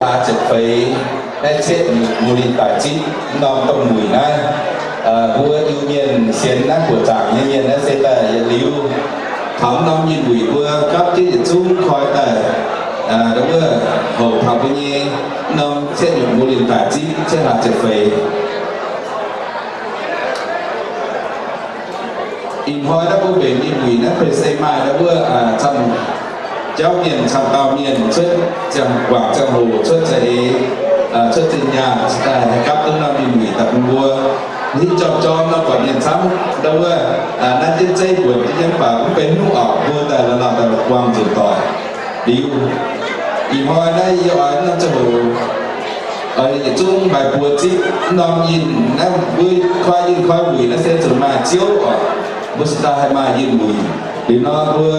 Hlaax ziepc feix naaiv cietv nyutc mbuo ninh daic zipv norm dongh muic naaiv, mbuo Iu-Mienh sienx naaiv buoqc zaangc nyei mienh naaiv se daaih yietc liuz taux norm yinh wuic mbuo gapv jienv yietc zungv koi daaih, wuov houc taux mbuo nyei norm cietv nyutc mbuo ninh daic zipv cietv hlaax ziepc feix. Ih hnoi naaiv mbuo mbenc yinh wuic naaiv benx se maaih wuov camv jauv mienh, camv dauh mienh cuotv ziangh guangc ziangh hoc, cuotv za'eix, cuotv zinh nyaanh, cingx daaih haih gapv duqv norm yinh wuic daaih bun mbuo. Hitv jorm jorm nor buatc mienh camv ndau wuov naaiv jienv zeiv mbuonc jienv nyei, mv baac mv benx hnyouv orqc, mbuo daaih la'laauh daaih buangh nzuqc doic. Liuz, ih hnoi naaiv yie oix norm ziangh hoc yietc zungv maaih buoz zipv norm yinh naaiv, mbuo koi yinh koi wuic naaiv se zuqc maaih ziouv oc. Mbuo cingx daaih haih maaih yinh wuic. Liuz nor mbuo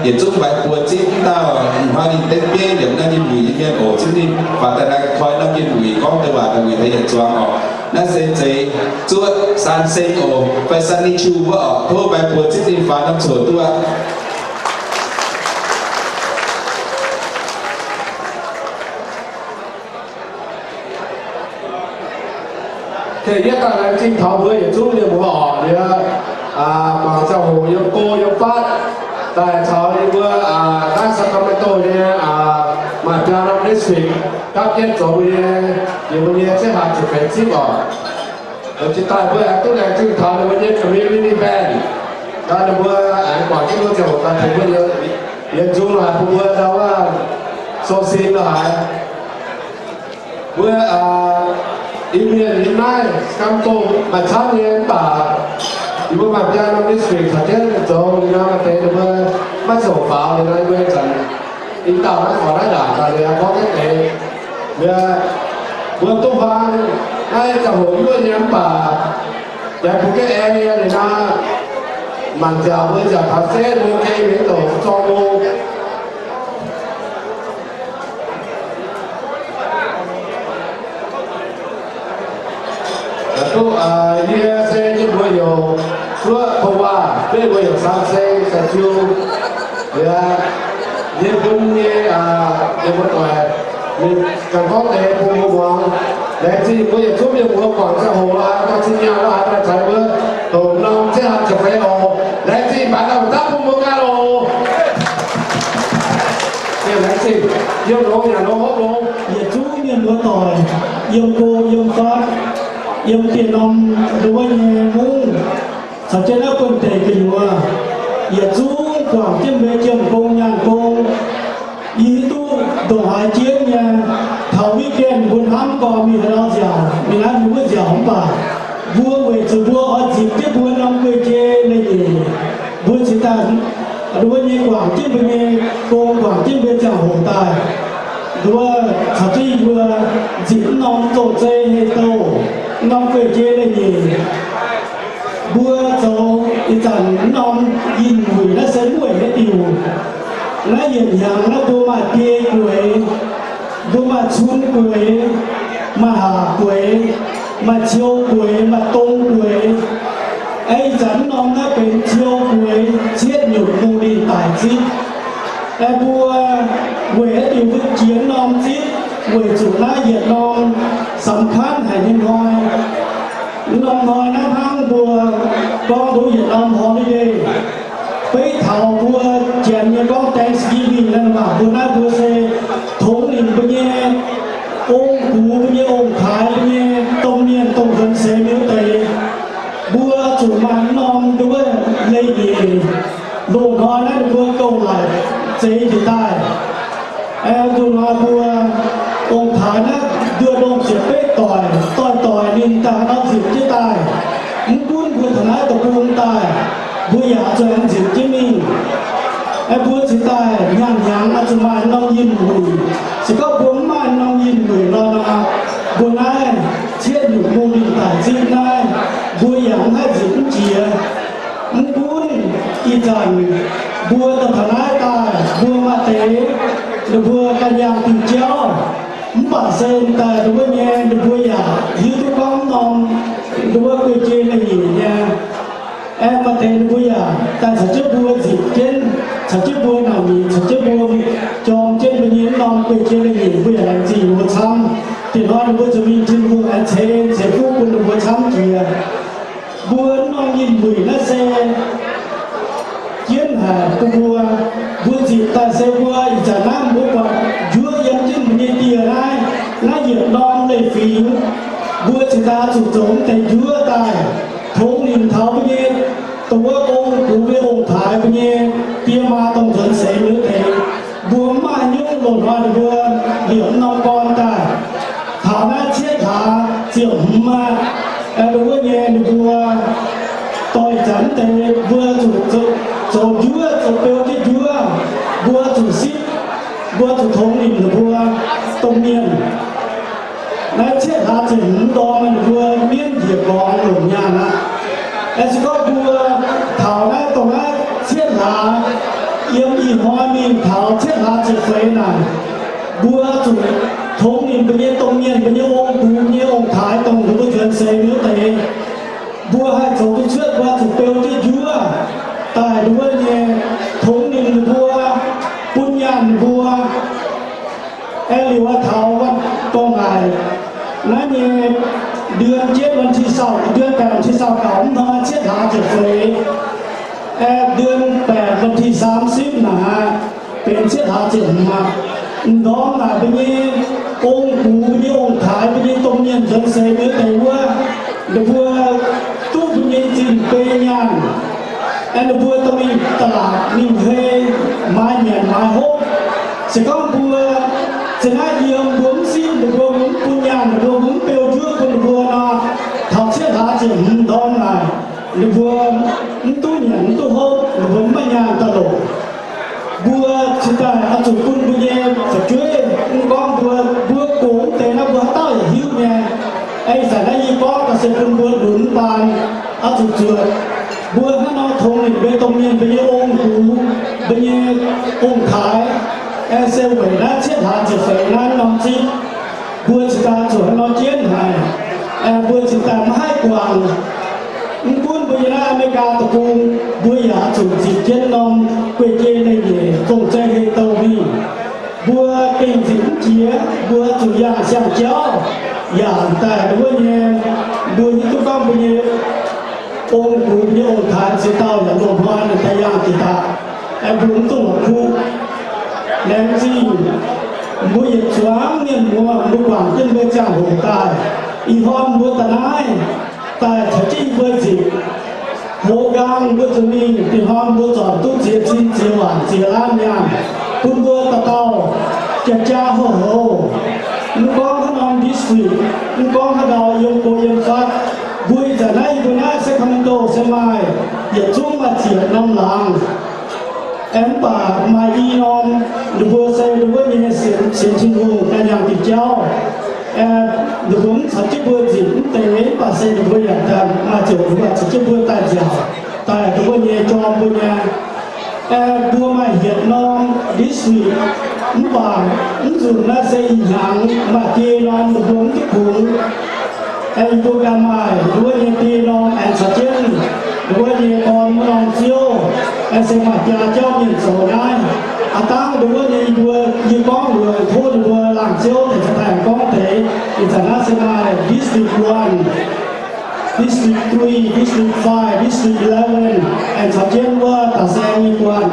yietc zungv maaih buoz zipv mv dauh, ih hnoi ninh dengv bieiv liemh naaiv yinh wuic nyei mienh oc, zipv ninh faaux daaih naaiv koi norm yinh wuic gorngv deix waac daaih wuic haiz yietc zuangx oc. Naaiv se zeiz zuoqv San Seng oc, fai Sunny Chu wuov oc. Tov maaih buoz zipv ninh faaux norm coc duqv aqv. Da'yietv daaih laengz zingh taux mbuo yietc zungv mienh muoz oc. Yie guangc ziangh hoc yiem go yiem fatv daaih caux yie mbuo naaiv Sacramento nyei maaih biaa norm district gapv jienv zoux mbuo nyei, yie mbuo nyei cietv hlaax ziepc feix zipv oc. Jiex daaih mbuo aengx duqv laengz zingh taux ninh mbuo nyei community band. Ninh mbuo aengx guangc jienv mbuo ziangh hoc daaih tengx mbuo yietc zungv haic, bun mbuo ndau wuov sou sin lorqc haic. Mbuo Iu-Mienh yiem naaiv Sacramento maaih camv nyei mv baac yie mbuo maaih biaa norm district caux jienv zoux liuz nor, maaih deix ninh mbuo maiv ziouc faaux liuz nor, yie mbuo ih zanc i dauh naaiv faaux naaiv ndaangc daaih liuz gorngv jienv deix. Mbuo duqv huaang naaiv ziangh hoc yuoqv nyei mv baac jaaix bun jienv aengx liuz nor, mangc nziaauc mbuo nziaauc taux setv mbuo gengh mingh douc zorng mbuo. Duqv yie se yie mbuo youc suoqv Tongwaa, yie mbuo youc San Seng, Sacramento, liuz yie bun nyei, yie mbuo doic, ninh ganh gorngv deix bun mbuo muangx. Laengz zingh mbuo yietc zungv mienh muoz guangc ziangh hoc lorqc haaix, dorh zinh nyaanh lorqc haaix daaih caux mbuo hoqc norm cietv hlaax ziepc feix oc. Laengz zingh baeqc dauh dapv bun mbuo ganh oc. Laengz zingh, yiem longx yaac longx hopv longx. Yietc zungv mienh muoz doic, yiem go yiem fatv, yiem dieh norm nduov nyei mungv, caux jienv naaiv buonv-deic gu'nyuoz, yietc zungv guangc jienv mbuo jiem gong nyaanh gong. Yie hiuv duqv ndongc haaix jienv nyei, taux weekend mbuo hnamv gorngv mingh haaix nor nziaauc, mingh naaiv mingh wuov nziaauc mv baac mbuo weic zuqc mbuo oix nzipc jienv mbuo norm guei-jei leiz-nyeic, mbuo cingx daaih nduov nyei guangc jienv mbuo nyei gong, guangc jienv mbuo ziangh hoc daaih. Nduov caux jienv yie mbuo nzipc mv norm zoh zei hei douh, mv norm guei-jei leiz-nyeic. Mbuo zoux ih zanc mv norm yinh wuic naaiv se mv weic haaix diuc. Naaiv yietc hnyangx naaiv mbuo maaih biei gueix, mbuo maaih cun gueix, maaih haac gueix, maaih ciou gueix, maaih dong gueix. Aeqv, ih zanc mv norm naaiv benx ciou gueix cietv nyutc mungh ninh daic zipv. Aeqv, mbuo weic haaix diuc mbuo jiex mv norm zipv? Weic zuqc naaiv yietc norm สำคัญ haic nyei hnoi. Mv norm hnoi naaiv hnangv mbuo gorngv nduov yietc norm holiday. Beiv taux mbuo Janx nyei gorngv Thanksgiving naaiv, mv baac mbuo naaiv mbuo se tongx nimc mbuo nyei ong-gux, mbuo nyei ong-taaix, mbuo nyei domh mienh, domh nzuonx seix mienh wuov deix. Mbuo zuqc maaih mv norm nduov leiz-nyeic. Loz-hnoi naaiv ninh mbuo gauh laic zeix njiec daaih. Aeqv, nduov hnoi mbuo ong-taaix naaiv nduov longh ziepc betv doic, doic-doic ninh daaih nor nzipc jienv daaih. Mv gunv mbuo taux naaiv deic-bung daaih, mbuo yaac zuqc nzipc jienv mingh. Aeqv, mbuo cingx daaih hnyangx-hnyangx oix zuqc maaih norm yinh wuic. Se gorngv mbuo mv maaih norm yinh wuic nor, mbuo naaiv cietv nyutc mungh ninh daic zipv naaiv, mbuo yaac mv haih nzipc mv jiex. Mv gunv ih zanc mbuo daaih taux naaiv daaih, mbuo maaih deix ninh mbuo ganh yangh diuh jauv, mv baac se daaih ninh mbuo nyei, ninh mbuo yaac hiuv duqv gorngv norm ninh mbuo guei-jei leiz-nyeic nyei. Aeqv, maaih deix ninh mbuo yaac daaih caux jienv mbuo nzipc jienv caux jienv mbuo naaic nyeic, caux jienv mbuo jorm jienv mbuo nyei norm guei jienv leiz-nyeic, mbuo yaac laengz zingh ninh mbuo camv. Diex hnoi ninh mbuo zuqc mingh Tin-Hungh aengx ceix ceix fuqv bun ninh mbuo camv jiex. Mbuo norm ninh muic naaiv se jienv haic bun mbuo. Mbuo ziqc daaih se mbuo ih zanc naaiv mbuo buatc njuov yiem jienv mbuo nyei dieh naaiv, naaiv yietc norm leiz-fingx. Mbuo ziqc daaih zuqc zoux mv deix njuov daaih tongx nimc taux mbuo nyei dongh wuov ong-gux mbuo nyei ong-taaix mbuo nyei die maa dongh nzuonx seix wuov deix. Mbuo mv maaih nyungc loz-hnoi ninh mbuo liepc norm gorn daaih. Taux naaiv cietv hlaax ziepc hmz aqv, dongh wuov nyei ninh mbuo dorh ih zanc mv deix mbuo zuqc zoux njuov, zoux beu jienv njuov, mbuo zuqc sipv, mbuo zuqc tongx nimc ninh mbuo domh mienh. Naaiv cietv hlaax ziepc hmz ndorm ninh mbuo mienv njiec gorngx longc nyaanh aqv. Aengx se gorngv mbuo taux naaiv dongh naaiv cietv hlaax yiem ih hnoi mingh taux cietv hlaax ziepc feix naaic, mbuo zuqc tongx nimc mbuo nyei domh mienh, mbuo nyei ong-gux, mbuo nyei ong-taaix, dongh ninh mbuo nzuonx seix wuov deix. Mbuo haih zoux duqv cuotv, mbuo zuqc beu jienv njuov daaih nduov nyei, tongx nimc ninh mbuo, bun nyaanh ninh mbuo. Aengx liuz taux วัน dongh naaic naaiv nyei เดือนเจ็ดวันที่ซาว เดือนแปดวันที่ซาวเก้า mv hnoi cietv hlaax ziepc feix, เดือนแปดวันที่สามสิบ naaic benx cietv hlaax ziepc hmz aqv. M'ndorm naaic mbuo nyei ong-gux, mbuo nyei ong-taaix, mbuo nyei domh mienh nzuonx seix mbuo deix wuov, ninh mbuo duqv mbuo nyei zinh beiv nyaanh. Aengx ninh mbuo dorh mingh ตลาด mingh hei, maaiz nyanc maaiz hopv. Se gorngv mbuo za'naaiv yiem mbuo mv sipv ninh mbuo, mbuo mv bun nyaanh ninh mbuo, mbuo mv beu njuov bun ninh mbuo nor, taux cietv hlaax ziepc hmz ndorm naaic, ninh mbuo mv duqv nyanc mv duqv hopv, ninh mbuo mv maaih nyaanh daaih longc. Mbuo cingx daaih oix zuqc bun mbuo nyei fu'jueiv, mv gorngv mbuo, mbuo gox mv deix naaiv mbuo haaix dauh yaac hiuv nyei. Ih zanc naaiv yie gorngv daaih se bun mbuo lunx mv baan, oix zuqc zuotc. Mbuo hnangv nor tongx ninh mbuo domh mienh, mbuo nyei ong-gux, mbuo nyei ong-taaix, aengx se weic naaiv cietv hlaax ziepc feix naaiv norm zipv, mbuo cingx daaih zuqc hnangv nor jienv haic. Aengx mbuo cingx daaih maiv haih guangc. Mv gunv mbuo yiem naaiv Aa^me^li^gaa Deic-Bung, mbuo yaac zuqc ziepc jienv norm guei-jei leiz-nyeic zong-zeiv hei douh mingh. Mbuo gengh nzipc mv jiex, mbuo zuqc yangh siang-jauv, yaac daaih nduov nyei. Mbuo hiuv duqv gorngv mbuo nyei ong-gux, mbuo nyei ong-taaix ziex dauh yaac loz-hnoi ninh daaih yangh jiex daaih, aengx mbuo mv duqv la'kuqv. Laengz zingh mbuo yietc zuangx mienh muoz, mbuo guangc jienv mbuo ziangh hoc daaih. Ih hnoi mbuo daaih naaiv, daaih caux jienv yie mbuo nzipc. Hoz nqaang mbuo zuqc mingh, ih hnoi mbuo zornc duqv ziex zinh ziex waanc ziex laanv nyaanh bun mbuo dauh dauh jaa-jaa houh-houh. Mv gorngv haaix norm district, mv gorngv haaix ndau yiem go yiem fatv, mbuo ih zanc naaiv yie mbuo naaiv Sacramento se maaih yietc zungv maaih ziepc norm laangz. Aengx mv baac maaih i norm, ninh mbuo se ninh wuov nyei sienx, sienx Tin-Hungh daaih yangh diuh jauv. Aengx ninh mbuo mv caux jienv mbuo nzipc mv deix, mv baac se ninh mbuo yaac daaih maaih ziouc ninh mbuo caux jienv mbuo daaih nziaauc, daaih ninh mbuo nyei jorm mbuo nyei. Aengx mbuo maaih yietc norm district, mv baac mv nzunc naaiv se ih hnyangx maaih biei norm ninh mbuo mv duqv kungx. Aengx yie mbuo ganh maaih ninh wuov nyei biei norm aengx caux jienv ninh wuov nyei dorn wuov norm ziouv, aengx se maaih biaa jauv mienh zoux naaiv. Aav dangv ninh wuov nyei yie mbuo, yie gorngv mbuox tov ninh mbuo laangh ziouv deix caux daaih gorngv deix. Ih zanc naaiv se maaih District One, District Three, District Five, District Eleven, aengx caux jienv wuov da'saeng nyei guanh.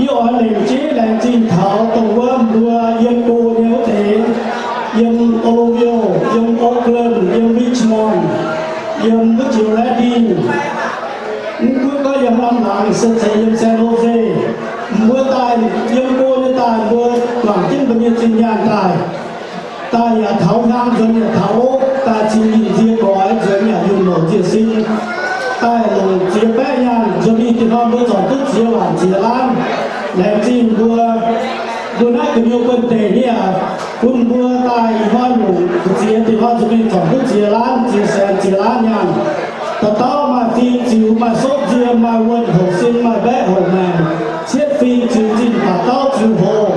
Yie oix lengc jeiv laengz zingh taux dongh wuov mbuo yiem go nyei wuov deix, yiem Oroville, yiem Oakland, yiem Richmond, yiem wuov jiex Redding, mv gunv gorngv yiem norm laangz se ceix yiem San Jose, mbuo daaih yiem go nyei daaih mbuo guangc jienv mbuo nyei zinh nyaanh daaih. Daaih yaac taux hnyangx, nzuonx yaac taux ov, daaih cingx nziex goix, nzuonx yaac yunh louc nziex sin. Daaih longc ziex baeqv nyaanh nzuonx mingh, diex hnoi mbuo zornc duqv ziex waanc ziex laanv. Laengz zingh mbuo, mbuo naaiv gu'nyuoz buonv-deic ni aac, bun mbuo daaih ih hnoi longc ga'ziex, diex hnoi nzuonx mingh zornc duqv ziex laanv, ziex saenx ziex laanv nyaanh. Dauh dauh maaih fing ziux, maaih sopv nzie, maaih wuonh houc sin, maaih mbaeqv houc maengc, cietv fing ziux zinh, dauh dauh ziux hoc.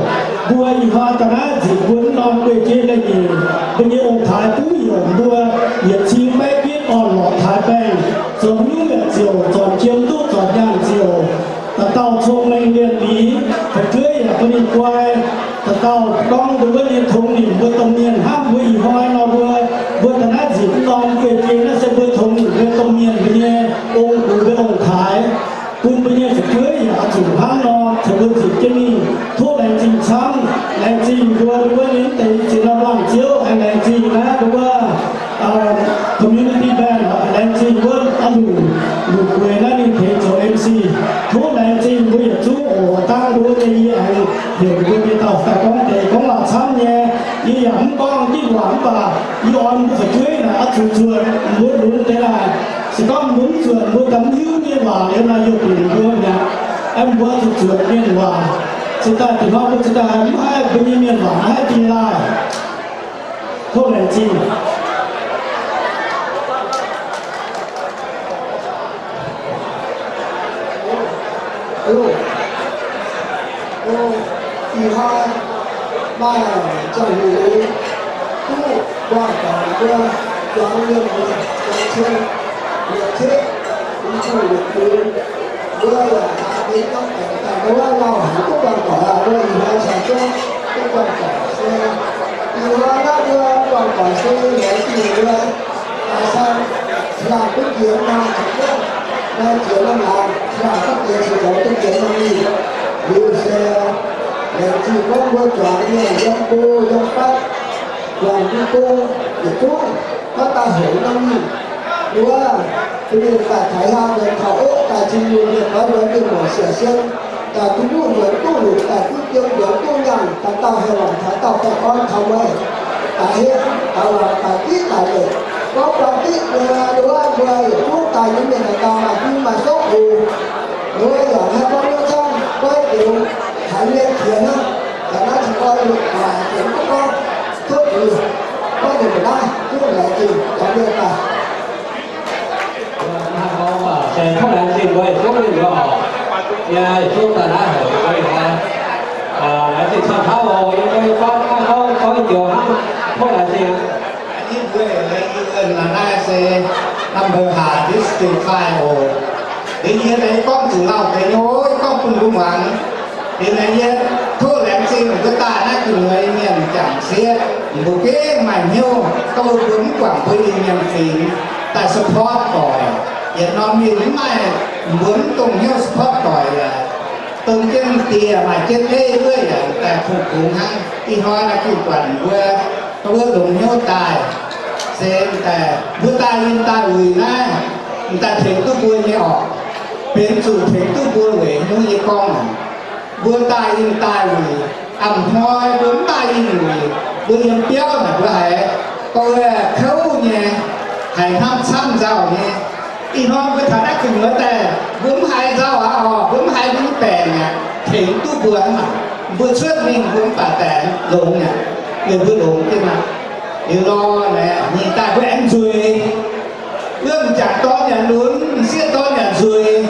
Mbuo ih hnoi daaih naaiv nzipc mbuo mv norm guei-jei leiz-nyeic, mbuo nyei ong-taaix buv heuc mbuo yietc cin baeqv gitv orn-lorqc taaix baengh, zoux nyungc yaac ziouc, zornc jiem duqv zornc nyaanh ziouc. Dauh dauh tongx nimc mbuo domh mienh hnangv mbuo ih hnoi nor mbuo, mbuo da'naaiv nzipc mv norm guei jei naaiv se mbuo tongx nimc mbuo domh mienh mbuo nyei ong-gux mbuo ong-taaix, bun mbuo nyei fu'jueiv yaac oix zuqc hnangv nor caux mbuo nzipc jienv mingh. Tov laengz zingh camv, laengz zingh mbuo, mbuo nyei mv deix ziex norm laangz ziouv aengx laengz zingh naaiv mbuo community band, laengz zingh wuov a'luc, luc gueix naaiv ninh tengx zoux M C. Tov laengz zingh mbuo yietc zungv oc. Dangh mbuo nyei yie aengx heuc mbuo nyei dauh daaih gorngv deix gorngv waac camv nyei. Yie yaac mv gorngv diuh waac mv baac yie oix mbuo fu'jueiv naaic oix zuqc zuotc mbuo lunx deix naaic. Se gorngv mbuo mv zuotc, mbuo ganh mv hiuv nyei waac liuz naaic youh bieqc mbuo mi'aqv. Aeqv, mbuo zuqc zuotc mienh waac. Cingx daaih deix hnoi mbuo cingx daaih mv haih mbuo nyei mienh waac haih dingh laaih. Tov laengz zingh. Ih hnoi maaih ziangh hoc duqv buangh doic mbuo zuangx mienh muoz, zuangx cien, yietc cietv, mv duqv yietc diuh, mbuo yaac maiv benx gorngv daaih mbuo lauh haic duqv buangh doic aqv. Mbuo ih hnoi caux zungv duqv buangh doic se, ih hnoi naaiv mbuo buangh doic se laengz zingh mbuo, aa, san, laangh duqv jiex norm, naaiv jiex norm laangz, laangh duqv jiex cingx zoux duqv jiex norm mingh. Liuz se laengz zingh gorngv mbuo zuangx mienh yiem go yiem fatv, zuangx mbuo go yietc zungv maiv daaih hoqc norm mingh. Wuov, bun ninh daaih taux hnyangx nzuonx taux oqv daaih cin nyungc mienh goiv mbuo mienh muoc siec sien, daaih duqv nyungc nzuonx duqv longc, daaih duqv jiem nzuonx duqv nyaanh, daaih dauh haih longc taux dauh baengh orn taux mueiz, daaih hietv daaih longc daaih diqv daaih weic, gorngv buang diqv nyei wuov mbuo yietc zungv daaih nyei mienh daaih dangh maaih fim maaih souv oc. Wuov yaac naaiv gorngv wuov zanc goiv deix haiz mienh qiex hnangv, daaih naaiv cingx oix longc maaih deix mv gorngv tov zuiz, gorngv ninh mbuo naaiv zungv laengz zingh caux mienh daaih. Se tov laengz zingh mbuo yietc zungv mienh muoz oc. Yie yietc zungv daaih naaiv heuc mbuo ih hnoi laengz zingh camv tauv oc. Yie mbuo gorngv naaiv gorngv gorngv joux hnangv, tov laengz zingh aqv. Ih hnoi naaiv se number five district five oc. Liuz yie deix gorngv zuqc lauh deix nyei, gorngv bun mbuo muangx. Liuz naaiv yie tov laengz zingh mbuo daaih naaiv gu'nyuoz mienh jangc sieqv, mbuo gengh maaih hnyouv gorngv mbuo mv guangc mbuo Iu-Mienh fingx daaih support doic. Yietc norm mienh mv maaih, mbuo mv dongh hnyouv support doic yaac domh jienv dieh maaih jienv ei wuov yaac daaih kungx-kungx hnangv. Ih hnoi naaiv gengh buatc mbuo, mbuo longc hnyouv daaih, se daaih mbuo daaih yinh daaih wuic naaiv, daaih tengx duqv mbuo nyei orqc. Benx zuqc tengx duqv mbuo weic hnyouv nyei gorngv. Mbuo daaih yinh daaih wuic, a'hnoi mbuo mv daaih yinh wuic, mbuo yiem biauv naaic mbuo haiz gorngv kouv nyei, haiz hnamv camv nzauh nyei. Ih hnoi mbuo taux naaiv gu'nyuoz daaih, mbuo mv haiz nzauh aqv orqc, mbuo mv haiz mbuo nyei baengc aqv, tengx duqv mbuo hnangv. Mbuo cuotv mingh mbuo mv baac baengc longx aqv, weic mbuo longx jienv aqv. Liuz lorh naaic, ninh daaih mbuo aengx nzueic. Wuov m'jangc dorn yaac lunx, m'sieqv dorn yaac nzueic.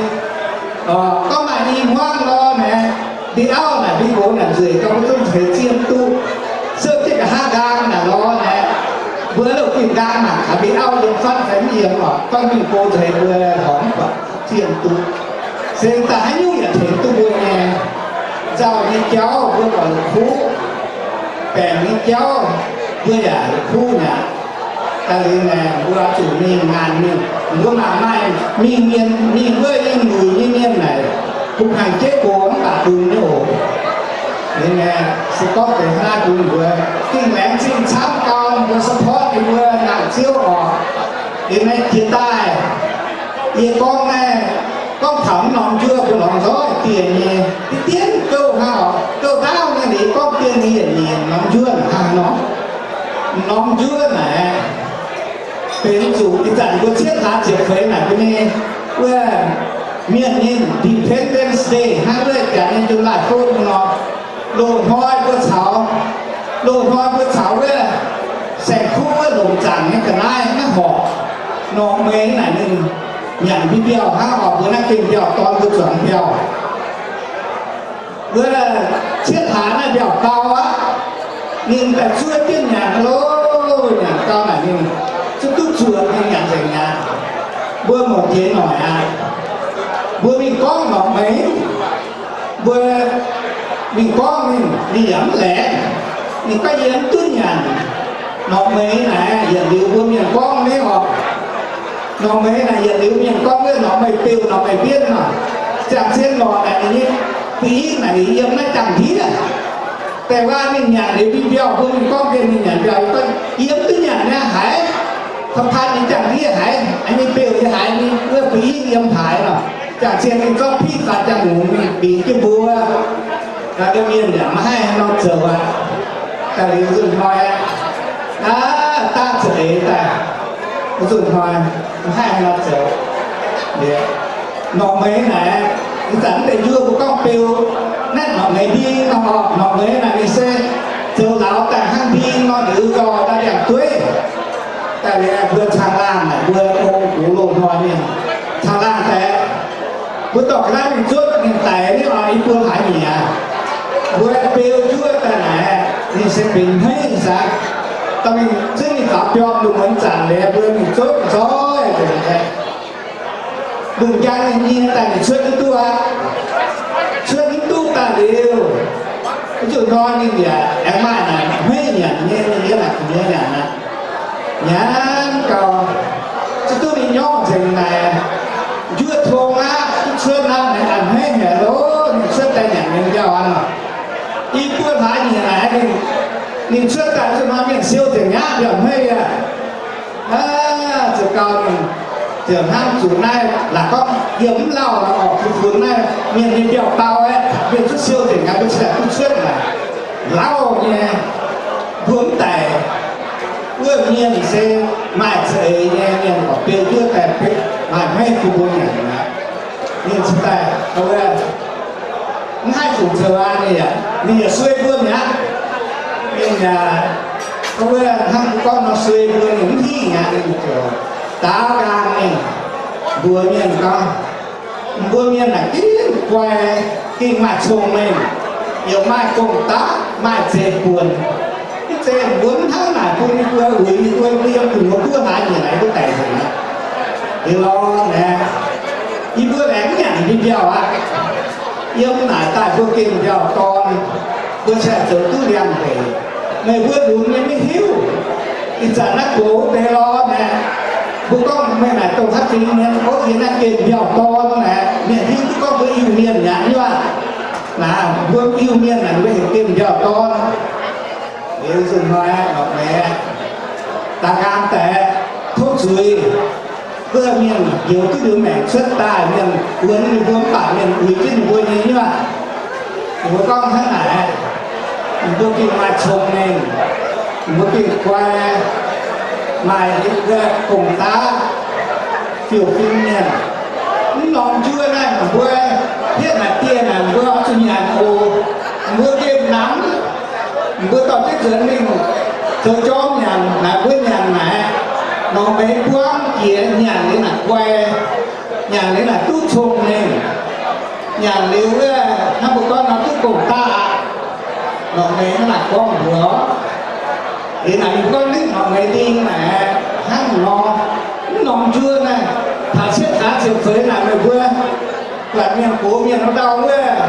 Gorngv maaih i hmuangv lorh naaic, mbi auv naaic mbi nqox naaic nzueic gauh mbuo zungv ceix zieqv mv duqv. Siou jienv nqa'haav nqaang naaic lorh naaic, mbuo loz-gin nqaang naaic, mbi auv yiem fatv fai mv yiem oc, gorngv mingh go nzengc mbuo horngc mv buatc zieqv mv duqv. Se daaih haaix nyungc yaac tengx duqv mbuo nyei. Nzauh nyei jauv mbuo buatc la'kuqv, baengc nyei jauv mbuo yaac la'kuqv mi'aqv. Daaih liuz naaic mbuo zuqc mingh ngaanh mingh, mbuo mangc maaih mingh mienh, mingh wuov yiem luic nyei mienh naaic, bun hnaangx jeiv gox mv baac bun nyei oc. Liuz naaic se gorngv deix hnangv naaiv bun mbuo gengh laengz zingh camv gau mbuo support ninh mbuo nangc Ziouv oc. Liuz naaic jiex daaih, yie gorngv naaiv, gorngv taux mv norm njuov mbuo lorz nzoih dieh nyei, diqv dienv gouv hnangv oc. Gouv ndaauv nyei liuz gorngv dieh nyei yietc nyeic norm njuov hnangv nor. Norm njuov naaic, benx zuqc ih zanc mbuo cietv hlaax ziepc feix naaic mbuo nyei wuov mienh nyei Independence Day hnangv wuov janx nyei July Fourth nor. Loz-hnoi mbuo caux, loz-hnoi mbuo caux wuov saeng-kuv wuov longc zaangc nyei ga'naaiv maiv horpc. Norqc meix naaic ninh nyanc mbuo mbiauh hnangv oc, mbuo naaiv gengh mbiauh dorn mbuo zuangx mbiauh. Mbuo cietv hlaax naaiv mbiauh gau aqv. Ninh daaih zuov jienv nyanc loh, nyanc gau naaic ninh zuqc duqv zuoqc ninh nyanc nzengc mi'aqv. Mbuo mouc jiex noic aqv. Mbuo mingh gorngv norqc meix, mbuo mingh gorngv ninh, ninh yaac mv laengz. Ninh gorngv yie mv duqv nyanc. Norqc meix naaic yietc liuz mbuo mienh gorngv nyei oc. Norqc meix naaic yietc liuz mienh gorngv, wuov norqc meix beuh norqc meix mbienv oc. Ziangh zien lorqc naaic ninh nyei ba'gi naaic yiem naaiv jangx-ndiev. Da'wuov ninh nyanc liuz mbiauh, mbuo mienh gorngv gengh ninh nyanc mbiauh, yie gorngv yie mv duqv nyanc nyei haaix. Caux paan nyei jangx-ndiev haiz, nyei beuh nyei haiz, wuov ba'gi yiem haaix nor. Ziangh zien ninh zorqv piqv faaux jangx-lungz mingh bingx jienv mbuo. Gaax, mienh yaac maiv haih haaix nor zoux aqv. Daaih liuz nzunc hnoi aqv, aav, daav za'eix daaih, nzunc hnoi maiv haih haaix nor zoux. Norqc meix naaic, ih zanc mv deix njuov mbuo gorngv beu, naaiv norqc meix nding nor, norqc meix naaic ninh se zoux lauz daaih hnangv nding nor, liuz nzorh daaih ndiangx-dueiv. Daaih liuz mbuo caangh laangh naaic, mbuo ong gux loz-hnoi mienh caangh laangh daaih, mbuo dorh ga'naaiv mingh zuotv mingh daic, ninh oix i buo hlaax nyieqc. Mbuo beu njuov daaih naaic, ninh se benx hmeiv saah. Dorh mingh zuotv mingh faaux biorngh lungh muonz zanc liuz, mbuo mingh zuotv nzoih nzengc. Lungh njang ninh nyie daaih ninh cuotv mv duqv aqv. Cuotv mv duqv daaih liuz, wuov nzunc hnoi ninh yaac aengx maaih naaic hmeiv nyanc nyei, ninh yiem naaic gu'nyuoz nyanc aqv. Nyanc gau, ziouc duqv ninh nyorqv nzengc naaic, njuov tong aqv, duqv cuotv aqv, naaic a'hmeiv haic loh, ninh cuotv daaih nyanc nyei mbiauh aqv. I buo hlaax nyieqc naaic, ninh cuotv daaih zuqc maaih mienh siou nzengc aqv, mbiauh hmeiv aqv. Aav, ziouc gau ninh ziouc hnamv zuqc naaiv, laaix gorngv yiem mv lauh nor, oc, funx naaiv mienh nyei mbiauh dau aeqv, mienh cuotv siou nzengc aqv, mbuo cingx daaih duqv cuotv naaic. Lauh nyei, mbuo mv daic, wuov mienh se maaih za'eix nyei mienh, oc, beu njuov daaih maaih hmeiv bun mbuo nyanc aqv. Ninh cingx daaih, wuov, mv haih fungc zoux aqv, ninh yaac, ninh yaac suei mbuo mi'aqv. Ninh yaac, wuov, hnangv mbuo gorngv nor, suei mbuo, ninh mv hingh aqv. Ninh ziouc daaux nqaang mingh mbuox mienh gorngv, mbuo mienh naaic gengh guai, gengh maaih cong-mengh, yaac maaih gong-daqv, maaih zeiv-buonc. Mv zeiz mbuo mv hnangv naaic bun ninh mbuo uix ninh mbuo, mbuo yiem gu'nyuoz buov hlaax nyieqc naaic mbuo daic nzengc aqv. Liuz lorqc naaic, yie mbuo laengz mv nyanc mbiauh aqv. Yiem naaic daaih mbuo gengh mbiauh dorn, mbuo cingx zoux duqv liangx hec. Meih mbuo lunx nyei maiv hiuv. Ih zanc naaiv gox deix lorqc naaic, mbuo gorngv meih naaic dongh haaix fingx mienh, ov, yie naaiv gengh mbiauh dorn naaic, mienh hiuv duqv gorngv mbuo Iu-Mienh mi'aqv nyei aqv. Naaic mbuo Iu-Mienh naaic mbuo heuc gengh mbiauh dorn. Liuz nzunc hnoi norqc meix daaih nqaang daaih tov zuiz, wuov mienh njoux duqv liuz maengc cuotv daaih, mienh wuonx ninh mbuo mv baac mienh uix jienv ninh mbuo nyei nyuoqc. Ninh mbuo gorngv hnangv naaic, ninh mbuo gengh maaih cong-mengh, ninh mbuo gengh guai, maaih gong-daqv, fiouv-fim mienh. Mv norm njuov naaiv, ninh mbuo hietv naaic dieh naaic, ninh mbuo oix zuqc nyanc oc. Ninh mbuo gengh namx, ninh mbuo dorh jienv nzuonx mingh zoux jorm nyanc naaic, mbuo nyanc naaic, norqc meix buangv jiex nyanc liuz naaic guai, nyanc liuz naaic duqv cong-mengh, nyanc liuz wuov hnangv mbuo gorngv nor duqv gong-daqv aqv. Norqc meix hnangv naaic gorngv mbuox. Liuz naaic ninh gorngv ninh norqc meix nding naaic hnangv nor, mv norm njuov naaiv, taux cietv daaih ziepc feix naaic meih mbuo buatc mienh gox mienh wuov ndau wuov,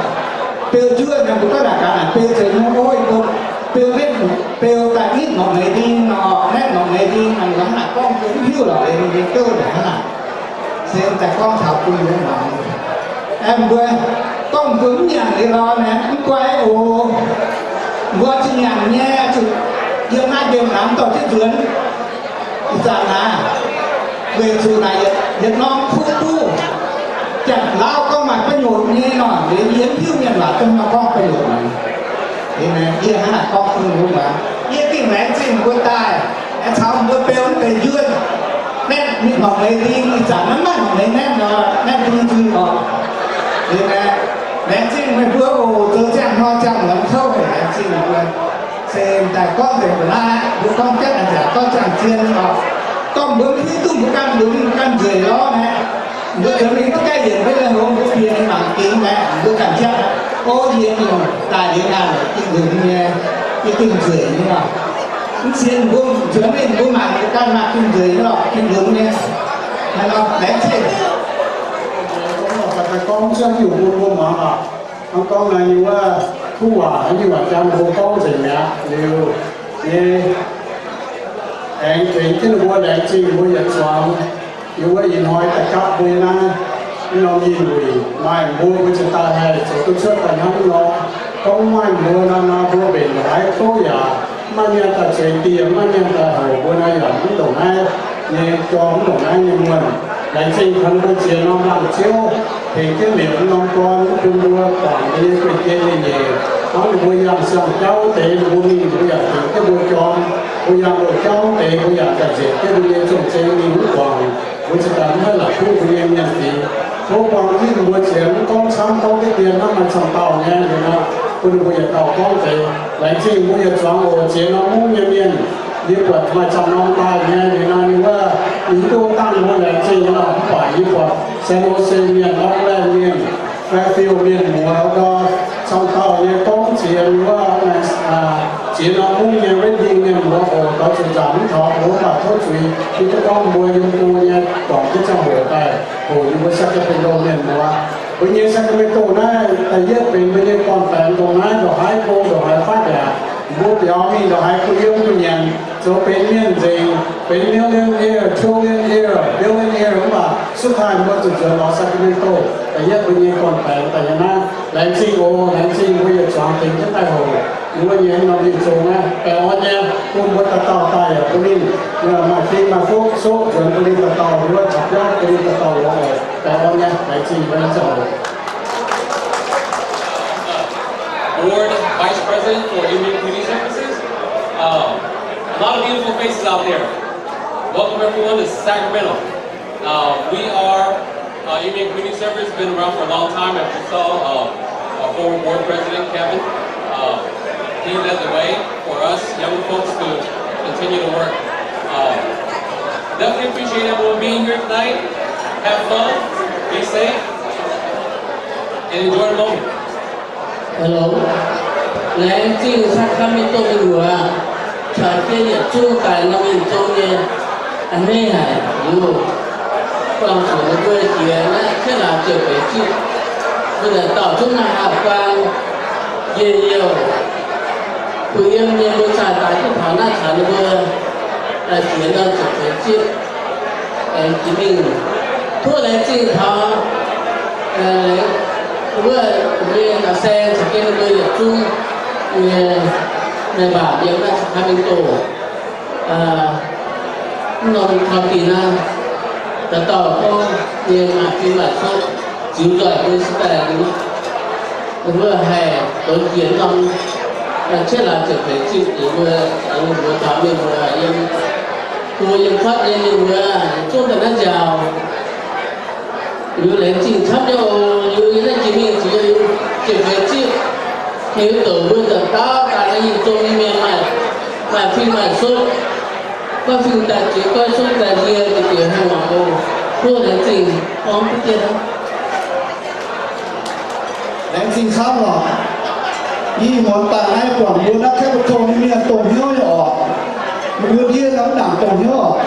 beu njuov naaic mbuo gorngv naaic gaax naaic beu zeix nyei ov, beu maiv beu daaih nitv norqc meix nding nor, naaiv norqc meix nding naaic, hnangv naaic gorngv mbuo mv hiuv lorqc, ninh nyei gouv naaic hnangv naaic. Se daaih gorngv taux bun mbuo muangx. Aeqv, mbuo gorngv mbuo mv nyanc liuz lorz naaic mv guai oc. Mbuo zuqc nyanc nyei, zuqc yiem naaiv nqemh naaiv mv dorh jienv nzuonx. Ih zanc naaic, weic zuqc naaic yietc norm kuv duqv Janx-Lauv gorngv maaih ประโยชน์ nyei nor, liuz yie mv hiuv mienh waac zungv nor gorngv ประโยชน์ naaic. Liuz naaic yie hnangv naaic gorngv bun mbuo muangx. Yie gengh laengz zingh mbuo daaih, aengx caux mbuo beu mv deix njuov. Naetv norqc meix nding, ih zanc maiv maaih norqc meix naetv nor, naetv bun nzuih oc. Liuz naaic, laengz zingh meih mbuo oc, zoux ziangh hnoi ziangh muonz kouv haic, laengz zingh mbuo. Se daaih gorngv nzengc mbuo naaiv, mbuo gorngv jatv a'nziaauc gorngv ziangh zien oc. Gorngv mbuo mv hiuv duqv mbuo ganh lunx mbuo ganh nzueic lorz naaic, mbuo zoux mingh duqv gaav yienc mbuo nyei hlo mbuo bieqc ninh mangc gingx naaic, mbuo ganh jatv aqv. O, yie mingh daaih liuz naaic, yie lunx nyei, yie gengh nzueic nyei oc. Mv sienx mbuo nzuonx mingh mbuo mangc mbuo ganh maaih gengh nzueic nyei lorqc, gengh lunx nyei. Hnangv nor laengz zingh. Gorngv cuotv heuc mbuo mbuo muangx oc. Hnangv gorngv naaiv nyei wuov kuv waac, nyei waac jaa ninh mbuo gorngv nzengc mi'aqv. Liuz nyei aengx tengx jienv ninh mbuo laengz zingh mbuo yietc zuangx yiem wuov ih hnoi daaih gapv mbuo nyei naaiv norm ih wuic. Maaih mbuo mbuo ziouc daaih haih zoux duqv cuotv daaih hnangv nor. Gorngv maaih mbuo nor, nor mbuo mbenc ndongc haaix kouv yaac mv maaih mienh daaih zeix dieh, mv maaih mienh daaih houc mbuo nor, yaac mv ndongc naaiv nyei gorn, mv ndongc naaiv nyei muonh. Laengz zingh taux ninh mbuo ziex norm laangz ziouv tengx jienv liepc norm gorn mv bun mbuo guangc mbuo nyei guei-jei nyei nyeic. Hnangv ninh mbuo yangh siang-jauv deix, ninh mbuo mingh ninh mbuo yaac tengx jienv mbuo jorm. Mbuo yangh loz-jauv deix, mbuo yaac daaih nzengc jienv mbuo nyei zong-zeng mingh mv guangc. Mbuo ziouc daaih mv haih la'kuqv mbuo nyei mienh fingx. Tov buang jienv mbuo ziex, mv gorngv camv gorngv diqv dien hnangv maaih camv dauh nyei, liuz nor bun ninh mbuo yietc dauh gorngv deix. Laengz zingh mbuo yietc zuangx oc, ziex norm mungv nyei mienh. Yie buatc maaih camv norm daaih nyei, liuz nor ninh wuov, yie hiuv duqv dangh mbuo laengz zingh nyei lorqc, mv baac yie buatc San Jose mienh, Oakland mienh, Fairfield mienh muoz, dau camv dauh nyei gorngv ziex wuov, ziex norm mungv nyei Redding mienh muoz oc, daux zuqc nzaangc mv taux mbuo, mv baac tov zuiz, yie duqv gorngv mbuo yiem go nyei dorngc jienv ziangh hoc daaih hoqc yie mbuo Sacramento mienh muoz. Mbuo nyei Sacramento naaiv da'yietv benx mbuo nyei gorn-baengx ndongc naaiv, ndongc haaix go ndongc haaix fatv yaac mbuo biaux mingh ndongc haaix go yiem gu'nyanc, zoux benx mienh nzengc, benx millionaire, trillionaire, billionaire, mv baac suv taaih mbuo zuqc nzuonx lorz Sacramento da'yietv mbuo nyei gorn-baengx daaih nyei naaiv. Laengz zingh oc, laengz zingh mbuo yietc zuangx tengx jienv daaih hoqc wuov nyei norm mienh zong naaiv. Baengh orn nyei bun mbuo dauh dauh daaih yaac bun ninh maaih fing maaih fuqv soqv nzuonx bun ninh dauh dauh wuov taux biauv bun ninh dauh dauh lorz oc. Baengh orn nyei, laengz zingh mbuo nyei ziangh hoc. Board Vice President for Immune Community Services. Um, a lot of beautiful faces out there. Welcome everyone to Sacramento. Uh, we are, uh, Immune Community Service, been around for a long time, as you saw, uh, our former board president, Kevin. Uh, he led the way for us young folks to continue to work. Uh, definitely appreciate everyone being here tonight. Have fun, be safe, and enjoy the moment. Hello. Laengz zingh Sacramento mienh muoz caux jienv yietc zungv daaih norm mienh zong nyei a'hneiv haic liuz, buangh zuqc ninh mbuo jiex naaiv cietv laaix ziepc feix zipv, mbuo daaih dauh zungv maaih haah buang, njien-youh, kuh yiem nyei mbuo zaah daaih duqv taux naaiv caux ninh mbuo jiex norm ziepc feix zipv. Aengx jiex mingh tov laengz zingh taux wuov mbuo ga'saeng caux jienv mbuo yietc zungv nyei mienh mbac yiem naaiv Sacramento, mv norm county naaiv, dauh dauh gorngv nyei maaih fing maaih fuqv ziux nzoih mbuo se daaih liuz, ninh mbuo haih douz jiex norm cietv laaix ziepc feix zipv, ninh mbuo, ninh mbuo taux mienh muoz yiem, mbuo yiem fatv nyei mienh muoz yietc zungv daaih naaiv nziaauc. Liuz laengz zingh camv nyei oc. Liuz yie naaiv jiex mingh zuqc ziepc feix zipv, liuz douc mbuo daaih dauh dauh nyei zong nyei mienh maaih, maaih fing maaih suqv, goiv fing daaih jiex, goiv suqv daaih ndie, jiex jiex haaix nyungc oc. Tov laengz zingh gorngv duqv jienv. Laengz zingh camv oc. Ih muonz daaih naaiv buatc mbuo naaiv Capitol nyei mienh dongh hnyouv nyei oc. Mbuo ndiev naaiv mv nangc dongh hnyouv oc.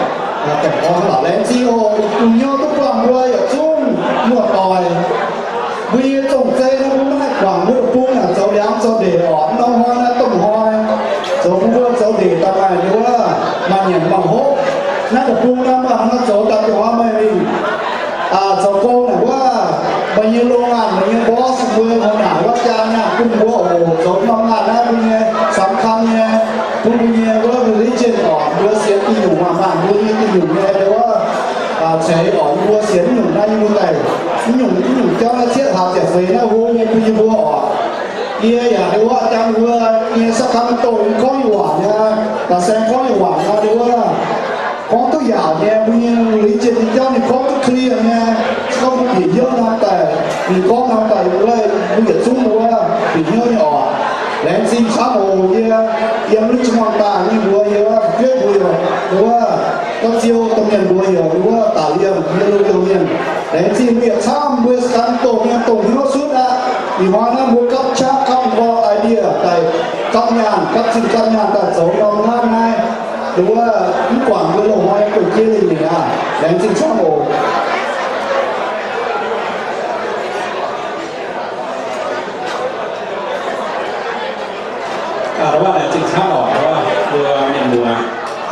Laengz zingh oc. Dongh hnyouv duqv buangh mbuo yietc zungv muoz-doic. Mbuo nyei zong-zei naaiv mbuo maiv haih guangc mbuo deic-bung naaic zoux liangx zoux ndeic oc. Norm hnoi naaiv domh hnoi zoux bun mbuo zoux ndeic daaih maaih wuov maaih nyanc maaih hopv. Naaiv deic-bung naaiv maaih hnoi zoux daaih dongh hnoi meih mingh zoux gong naaic wuov, meih nyei โรงงาน, meih nyei บอส mbuo hnangv naaic wuov jaa nyaanh bun mbuo oc. Zoux norm งาน naaiv mbuo nyei สำคัญ nyei, bun mbuo nyei wuov religion oc, mbuo sienx duqv nyungc, maaih mbuo nyei duqv nyungc nyei wuov ceix oc. Mbuo sienx nyungc naaiv nyei mbuo daaih, nyungc, nyungc jauv naaiv cietv hlaax ziepc feix naaiv hlo nyei bun yie mbuo oc. Yie yaac wuov jangx mbuo nyei Sacramento nyei gorngv nyei waac nyei, ga'saeng gorngv nyei waac nyei wuov, gorngv duqv yaauc nyei, mbuo nyei religion nyei jauv ninh gorngv duqv clear nyei. Gorngv mbuo bieqc hnyouv norm daaih, ninh gorngv norm daaih wuov, mbuo yietc zungv wuov bieqc hnyouv nyei oc. Laengz zingh camv oc. Yie yiem Richmond daaih nyei mbuox yie, fu'jueiv mbuo yaac wuov, gauh ziou domh mienh mbuox yaac wuov, da'liemh mienh, loz-youh mienh. Laengz zingh mbuo yietc camv, mbuo Sacramento mienh dongh hnyouv sutv aqv. Ih hnoi naaiv mbuo gapv qaqv gapv nqoi idea daaih gapv nyaanh, gapv zinh gapv nyaanh daaih zoux norm hnangv naaiv. Wuov, mv guangc mbuo loz-hnoi guei-jeiv nyei aqv. Laengz zingh camv oc.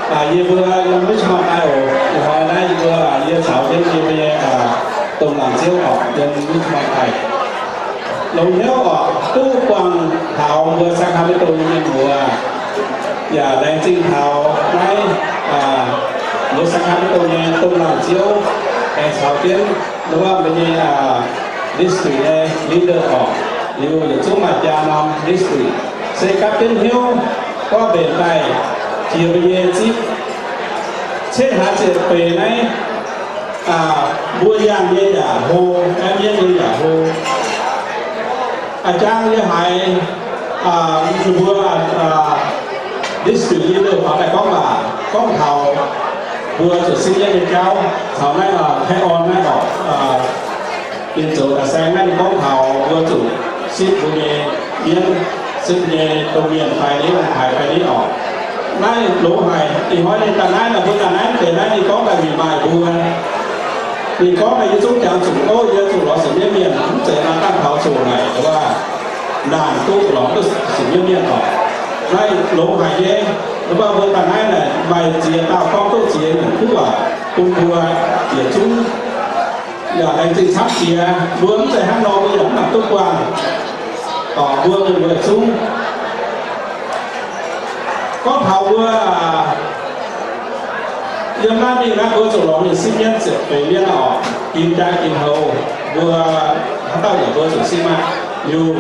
Yie mbuo yiem Richmond daaih oc. Ih hnoi naaiv yie mbuo, yie caux jienv yie mbuo nyei domh laangz ziouv oc, yiem Richmond daaih. Longx hnyouv oc, duqv buangh taux mbuo Sacramento nyei mienh muoz, yaac laengz zingh taux naaiv mbuo Sacramento nyei domh laangz ziouv aengx caux jienv wuov mbuo nyei district nyei leader oc, liuz yietc zungv maaih jaa norm district, se gapv jienv hnyouv gorngv mbenc daaih jiex mbuo nyei zipv. Cietv hlaax ziepc feix naaiv, mbuo yangh nyei yaac hlo, aeqv, mienv nyei yaac hlo. A'jang yie haiz mbuo district leader faaux daaih gorngv waac, gorngv taux mbuo zuqc sipv jienv nyei jauv caux naaiv Taiv Orn naaiv oc, ninh zoux daaih saeng naaiv, ninh gorngv taux mbuo zuqc sipv mbuo nyei mienv, sipv nyei domh mienh fai ni, ong-taaix fai ni oc. Naaiv longx haic. Ih hnoi ninh daaih naaiv, mbuo daaih naaiv deix naaiv, ninh gorngv daaih mingh maaih mbuo. Ninh gorngv daaih, yie zungv jangx zuqc, o, yie zuqc lorz sienx mienv mienh, mv zeiz maaih dangh taux zuqc naaic, wuov naanc duqv lorz duqv sienx mienv mienh oc. Naaiv longx haic nyei. Mv baac mbuo daaih naaiv naaic maaih ziex dauh gorngv duqv ziex nyungc kuv waac bun mbuo yietc zungv. Yaac laengz zingh camv jiex, mbuo mv zeiz hnangv nor mbuo yaac mv nangc duqv buangh. Mbuo mienh muoz zungv gorngv taux mbuo yiem naaiv mingh naaiv, mbuo zuqc lorz mingh sipv mienv ziepc feix mienv oc. Ginx jaa ginx houx, mbuo haaix dauh yaac mbuo zuqc sipv maah. Liuz,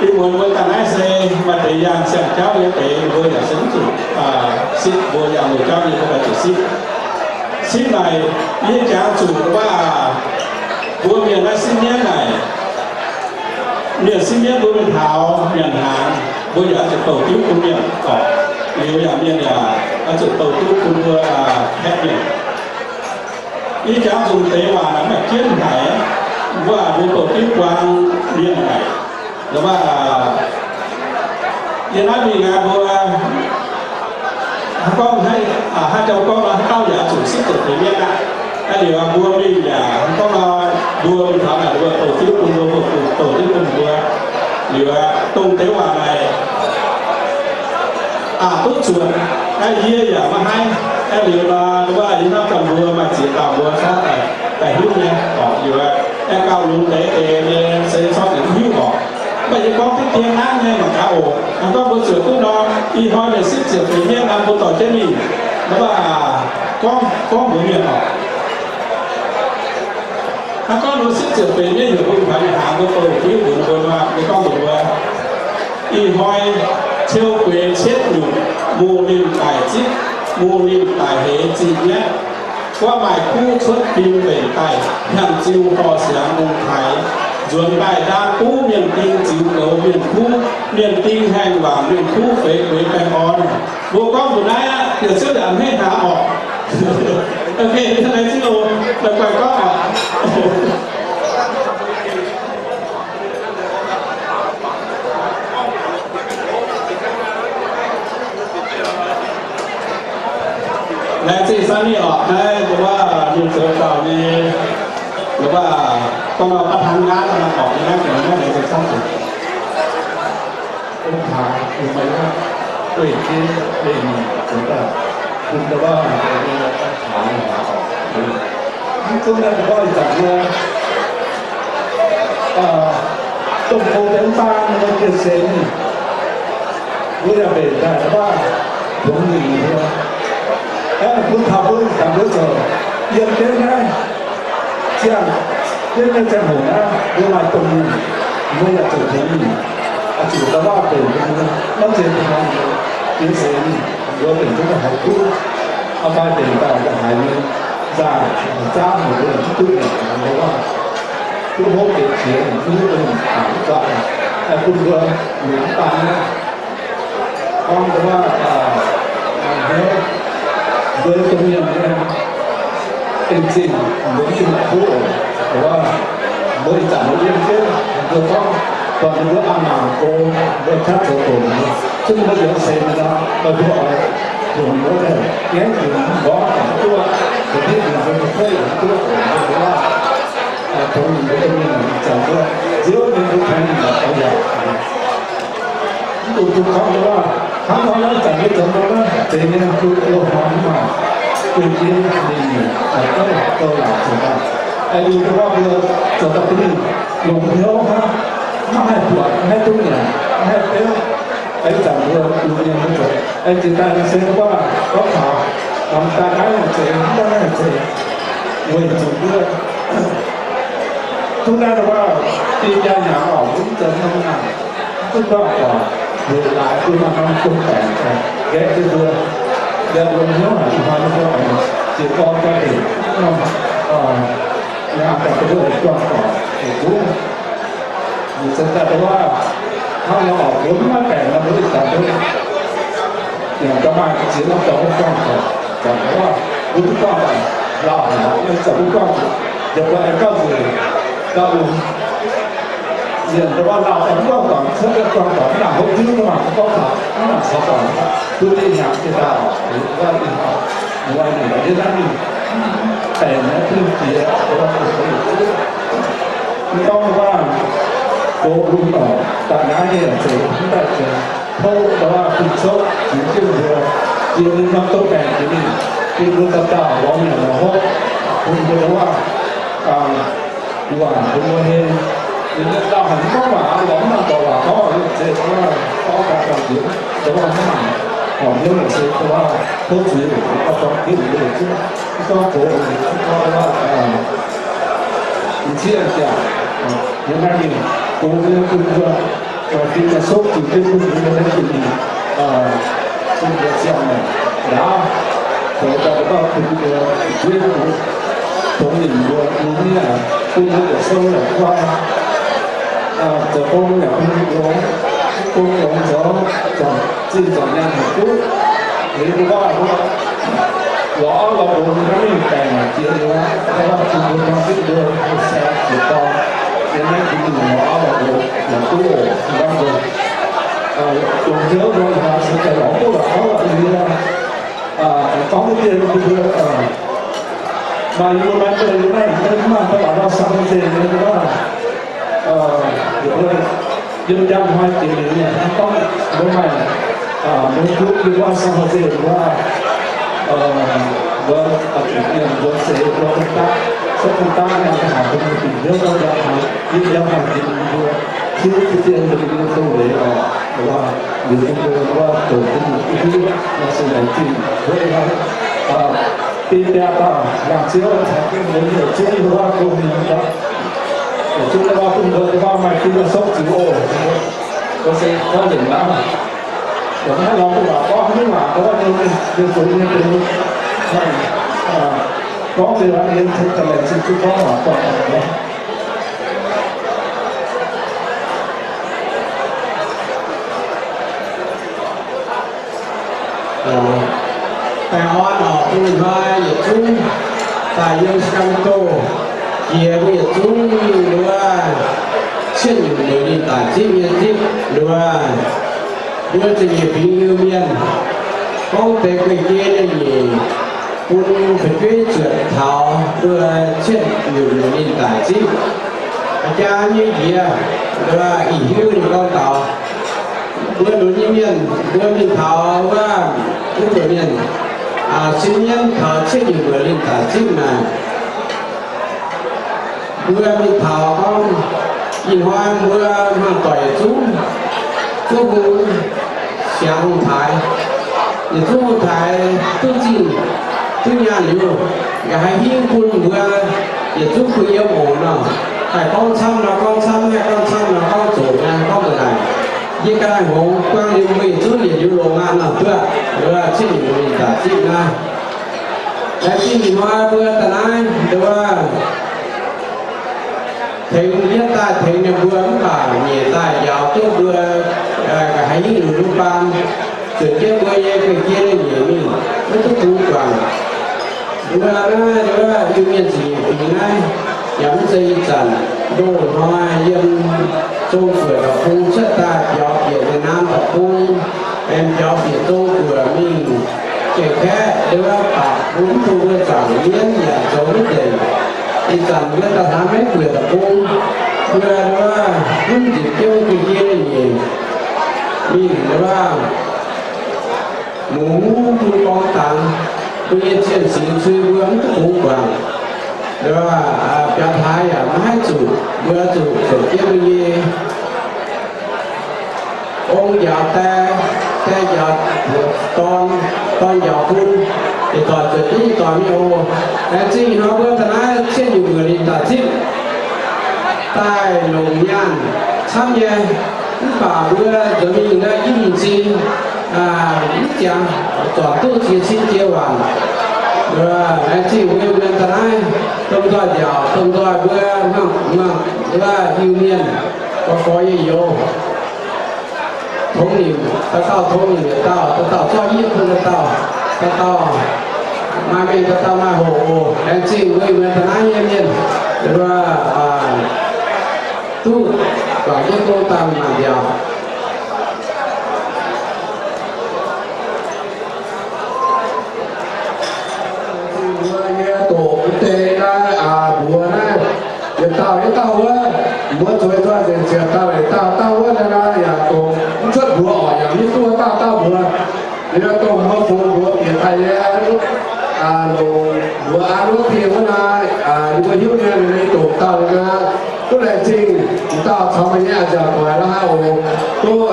ih muonz mbuo daaih naaiv se maaih deix yangh siang-jauv nyei deix, mbuo yaac se mv zuqc sipv, mbuo yangh muoz jauv nyei mbuo daaih zuqc sipv. Sipv naaic, yie jangx zuqc wuov, mbuo mienh naaiv sipv mienv naaic, mienh sipv mienv mbuo mingh taux nyanc hnaangx, mbuo yaac oix zuqc bouh diuv bun mienh oc. Liuz yaac mienh yaac oix zuqc bouh diuv bun mbuo kaeqv mienh. Yie jangx zuqc deix waac naaic mv baac jienv haic, mbuo mbuo bouh diuv buang mienh haic. Mv baac yie naaiv mingh aqv, mbuo gorngv haaix, haaix dauh gorngv nor, haaix dauh yaac zuqc sipv ziepc feix mienv aqv. Naaiv liuz mbuo mingh yaac gorngv nor, mbuo mingh taux naaic mbuo bouh diuv bun mbuo, bouh diuv bun mbuo. Liuz dongh deix waac naaic aqc duqv zuotc, naaiv yie yaac maiv haih. Naaiv liuz nor, wuov yie hnamv daaih mbuo maaih ziex dauh mbuo corc daaih hiuv nyei oc. Liuz aengx gauh longx deix deix nyei se corc mv hiuv oc. Mv baac yie gorngv diqv dien hnangv nyei mangc gaax oc. Hnangv gorngv mbuo zuotc duqv nor, ih hnoi mienh sipv ziepc feix mienv nor, mbuo dorh jienv mingh, mv baac gorngv, gorngv mbuox mienh oc. Hnangv gorngv mbuo sipv ziepc feix mienv heuc mbuo mingh taux nyei hnaangx, mbuo bouh diuv mbuox ninh mbuo nor, mbuo gorngv mbuox ninh mbuo, ih hnoi ciou gueix cietv nyungc, mungh ninh daic zipv, mungh ninh daic heix zingh mietv. Guav maaih kuv cuotv fim mbenc daaih, hnyangx-ziuh horh siangx ong-taaix, nzuonx daaih ndaamv buv mienh ding ziux goux mienh kuv, mienh ding haengh wangc mienh kuv, feix gueix baengh orn. Mbuo gorngv mbuox naaiv aqv, yietc zungv yaac mv hengv hnaangx oc. Ok, laengz zingh oc, la'guaih gorngv oc. Laengz zingh Sunny oc, naaiv mbuo wuov mienh zoux gauh nyei, mbuo wuov gorngv nor baav hnangv nqaatv nor, oc, nyei naaiv gengh naaiv laengz zingh camv zuqc. ต้องถามคุณไหมว่าด้วยที่ได้มีสมบัติคุณจะว่ามันเป็นเรื่องต้องถามหาของคุณ Mv gunv naaiv mbuo gorngv ih zanc mbuo domh hlo deix mv baan mbuo jiez sin, mbuo yaac mbenc daaih baav tongx nyeic mbuo. Aeqv, bun taux mbuo ih zanc mbuo zoux yiem jienv naaiv ziangh jienv nyei ziangh hoc naaiv, mbuo maaih domh nyeic, mbuo yaac zuqc tongx nyeic, zuqc daaih baav mbenc mbuo, maiv zeiz mbuo jiez sin, mbuo mbenc duqv haaix duqv, fai mbenc daaih haaix nyei, nzaangc zaangv mbuo duqv duqv mbenc mbuo, duqv hopv jiex qiex, duqv duqv mbenc mbuo, bun mbuo mbenc mv baan naaiv. Gorngv wuov, mbuo domh mienh nyei en zingh mbuo Tin-Hungh kuv oc. Wuov, mbuo ih zanc mbuo yiem jienv, mbuo gorngv buatc ninh mbuo a'maanc go, mbuo qaqv zoux doqc, zungv mbuo yiem seix mingh nor, meih mbuo oix hungx mbuo daaih gaengh hungx mbuo mv duqv, mbuo hiuv ninh mbuo mv duqv, mbuo mv duqv oc. Mbuo wuov, tongx ninh mbuo domh mienh ih zanc mbuo nziouv nyei mbuo tengx ninh mbuo oix yaac Dongh duqv gorngv wuov, hnangv nor naaiv zanc yie zoux nor naaiv, zeix nyei duqv loz-hnoi mv maaih, duqv jienv ninh nyungc daaih gouv gouv laangc zoux daaih. Aengx liuz dongh wuov mbuo zoux daaih bun ninh longx hnyouv hnangv, maiv haih buatc, maiv haih duqv nyanc, maiv haih beuv. Aengx zanc mbuo lungh mienh mbuo zoux, aengx jiex daaih nor se wuov gorngv taux norm daaih naaiv zeix, mv daaih naaiv zeix, weic zuqc mbuo duqv naaiv wuov, dinh njaa hnyangx oc, mv zoux norm naaic, duqv gorngv oc, weic laaix bun maaih norm gong baengc nqaeqv jienv mbuo, yaac longx hnyouv haic, ih hnoi mbuo jiex gorn jaa-dingc norm, ngaanh daaih bun mbuo juangc doic, zuqc zungv Mbuo cingx daaih wuov, hnangv nor oc, mbuo mv maaih baengc nor, mbuo ih zanc mbuo yaac gauh maaih ziex norm dorngx mbuo juangc doic, zanc wuov, mbuo duqv juangc doic lauh haic, mv zanc mbuo juangc doic, yaac mbuo aengx gauh nzueic, gauh lungh mienh ndau wuov lauh daaih mv juangc doic, cuotv daaih juangc doic mv nangc hopv diuv nor, mv gorngv taux mv nangc caux doic, duqv deix hnyangx jienv daaih oc, wuov ih hnoi, wuov ninh yiem naaiv ninh baengc naaiv duqv jiex, wuov ninh zoux yietc zungv. Mv gorngv wuov, gox lungh dorngc daaih naaiv nyei zeiz mv daaih zeiz, tov wuov fun-cov ziux jienv mbuo, jiex ninh norm douz-baengc jiex ninh, bun mbuo dauh dauh lorz nyanc lorz hopv, bun mbuo wuov, wuov bun mbuo hei. Ninh dauh haic mv gorngv waac, lorz mv nangc dorc waac gorngv, zeiz wuov gorngv daaih daaih nzunc, wuov mv nangc horpc hnyouv se wuov tov zuiz, wuov dorng ginv mbuo yietc zungv, mv gorngv gox, mv gorngv wuov, m'sieqv jaax, yiem naaiv mingh gox nyei bun mbuo, maaih fingx maaih sopv zuqc jienv bun mbuo naaiv jiex mingh, bun mbuo ziangh maengc ndaauv, zoux daaih mbuo bun mbuo zuiz, dongh ninh mbuo lungh mienh, bun mbuo yietc sou yaac guai, zoux gong yaac bun longx, gong longx zoux, zinh zorc nyaanh haic duqv. Liuz mbuo gorngv lorz orv lorz loz mbuo maiv mingh baengc jiex liuz, bun mbuo dorng zipv mbuo saeng jiex dorng, yiem naaiv jiex mingh lorz orv lorz loz yaac duqv oc. Dongh mbuo, dongh hnyouv mbuo se daaih lorz duqv lorz orv lorz loz, gorngv wuov dien mbuo, maaih yie mbuo maaih deix yie naaiv maiv maaih daaih lorz nor sang nzengc nyei wuov, yiem njang hnoi jiex liuz, mv gorngv mbuo maaih, mbuo duqv yiem wuov sang nzengc wuov, mbuo, mbuo zeix mbuo gong daqv, cuotv gong daqv nyei, haaix bun mbuo bieqc hnyouv gorngv njang hnoi, yiem njang hnoi jiex liuz mbuo tiuv deix dien mbuo nyei dongh leiz oc, wuov, liuz bun mbuo wuov doqc bun mbuo hiuv, nor se laengz zingh wuov, dinh biaa dauh laangz ziouv caux jienv mbuo yietc zungv wuov gong mingh, yietc zungv wuov bun mbuo maaih fingx maaih sopv zuqc oc. Mbuo se gorngv nzengc hnangv, mv haih lorz mbuo waac gorngv, mv waac gorngv nyei, mienh zoux nyei deix, gorngv deix waac nyei, laengz zingh duqv gorngv waac gorngv. Baengh orn oc, bun hnoi yietc zungv daaih yiem Sacramento jiex mbuo yietc zungv wuov cietv nyungc mueic ninh daic zipv nyei zipv wuov, mbuo za'nyeic fingx Iu-Mienh gorngv deix guei-jei nyei nyeic bun fu'jueiv zuotc taux mbuo cietv nyungc mueic ninh daic zipv. Jaa nyei njiec, mbuo ih hiuv ninh gorngv taux mbuo lunx nyei mienh, mbuo mingh taux wuov, mv zuqc mienh, sin mienv taux cietv nyungc mueic ninh daic zipv naaic. Mbuo mingh taux gorngv, ih hnoi mbuo hmuangx doic yietc zungv, zungv hungh siangx hungh taaix, yietc zungv hungh taaix duqv zingh duqv nyaanh liuz, nqa'haav hingv bun mbuo yietc zungv kuh yiem oc nor, haih gorngv camv nor gorngv camv, haih gorngv camv nor gorngv zoqc, haih gorngv mbu'ndongx. Yie ganh hngongx buang liuz mbuo yietc zungv yietc liuz longx aqv nor, duqv, cietv nyungc mueic ninh daic zipv naaiv. Laengz zingh ih hnoi mbuo daaih naaiv nduov, tengx yietv daaih tengx ninh mbuo mv baac nyeic daaih njaaux duqv mbuo nqa'haav hingv lunx baam, zuotc jienv mbuo nyei guei-jei nyei nyeic mingh, mv duqv bungx guangc. Mbuo naaiv nduov Iu-Mienh ziqc nyeic fingx naaiv, yaac mv zeiz ih zanc, ndoh hnoi yiem Zong Guoqv deic-bung cuotv daaih biaux bieqc Việt Nam deic-bung, aengx biaux bieqc Zong Guoqv mingh James Kaeqv nduov, baac bun mv bun mbuo zaangc mienv yaac zoux mv nzengc. Ih zanc mbuo daaih hnamv Meiv Guoqv deic-bung, mbuo nduov gunv njiec jienv guei-jei nyei nyeic. Mingh, wuov, mungz bun gorngv dangx, mbuo nyei cien-singx cui mbuo mv duqv bungx guangc. Biaux haaix yaac maiv haih zuqc, mbuo zuqc zuqc jienv mbuo nyei ong njaaux die, die njaaux dorn, dorn njaaux fun, yietc doic zuqc jienv yietc doic mingh oc. Laengz zingh hnoi mbuo da'naaiv cien nyungc muoc linh daaih zipv daaih longc nyaanh camv nyei. Mv baac mbuo nzuonx mingh naaiv i m'zing, mv jangx, zornc duqv jiex sin jiex waanc. Laengz zingh mbuo mienh da'naaiv, domh nzoih nziaauc, domh nzoih mbuo hnangv, hnangv wuov Iu-Mienh, gorx-gorx youz-youz, tongx nimc dauh dauh, tongx nimc yietc dauh, dauh dauh zorqv yie bun dauh dauh, dauh dauh maaih mengh, dauh dauh maaih hoqc oc. Laengz zingh mbuo mienh da'naaiv nyei mienh, duqv guangc jienv gong dangh maanc mbiaauc. Mbuo nyei doqc mv deix naaiv, mbuox naaiv, yietc dauh yietc dauh wuov, mbuo zueiz nzoih nzengc ziepc dauh leiz dauh, dauh wuov naaiv yaac doqc mv cuotv mbuox oc, yaac mv duqv dauh dauh mbuox. Liuz dongh mbuo fungx mbuox bieqc daaih nyei, longc mbuox an wuov dieh wuov naaiv, yie mbuo hiuv nyei, ninh doqc dauh liuz naaiv, duqv laengz zingh dauh caux meih nyei a'nziaauc doic la'haaix oc. Duqv wuov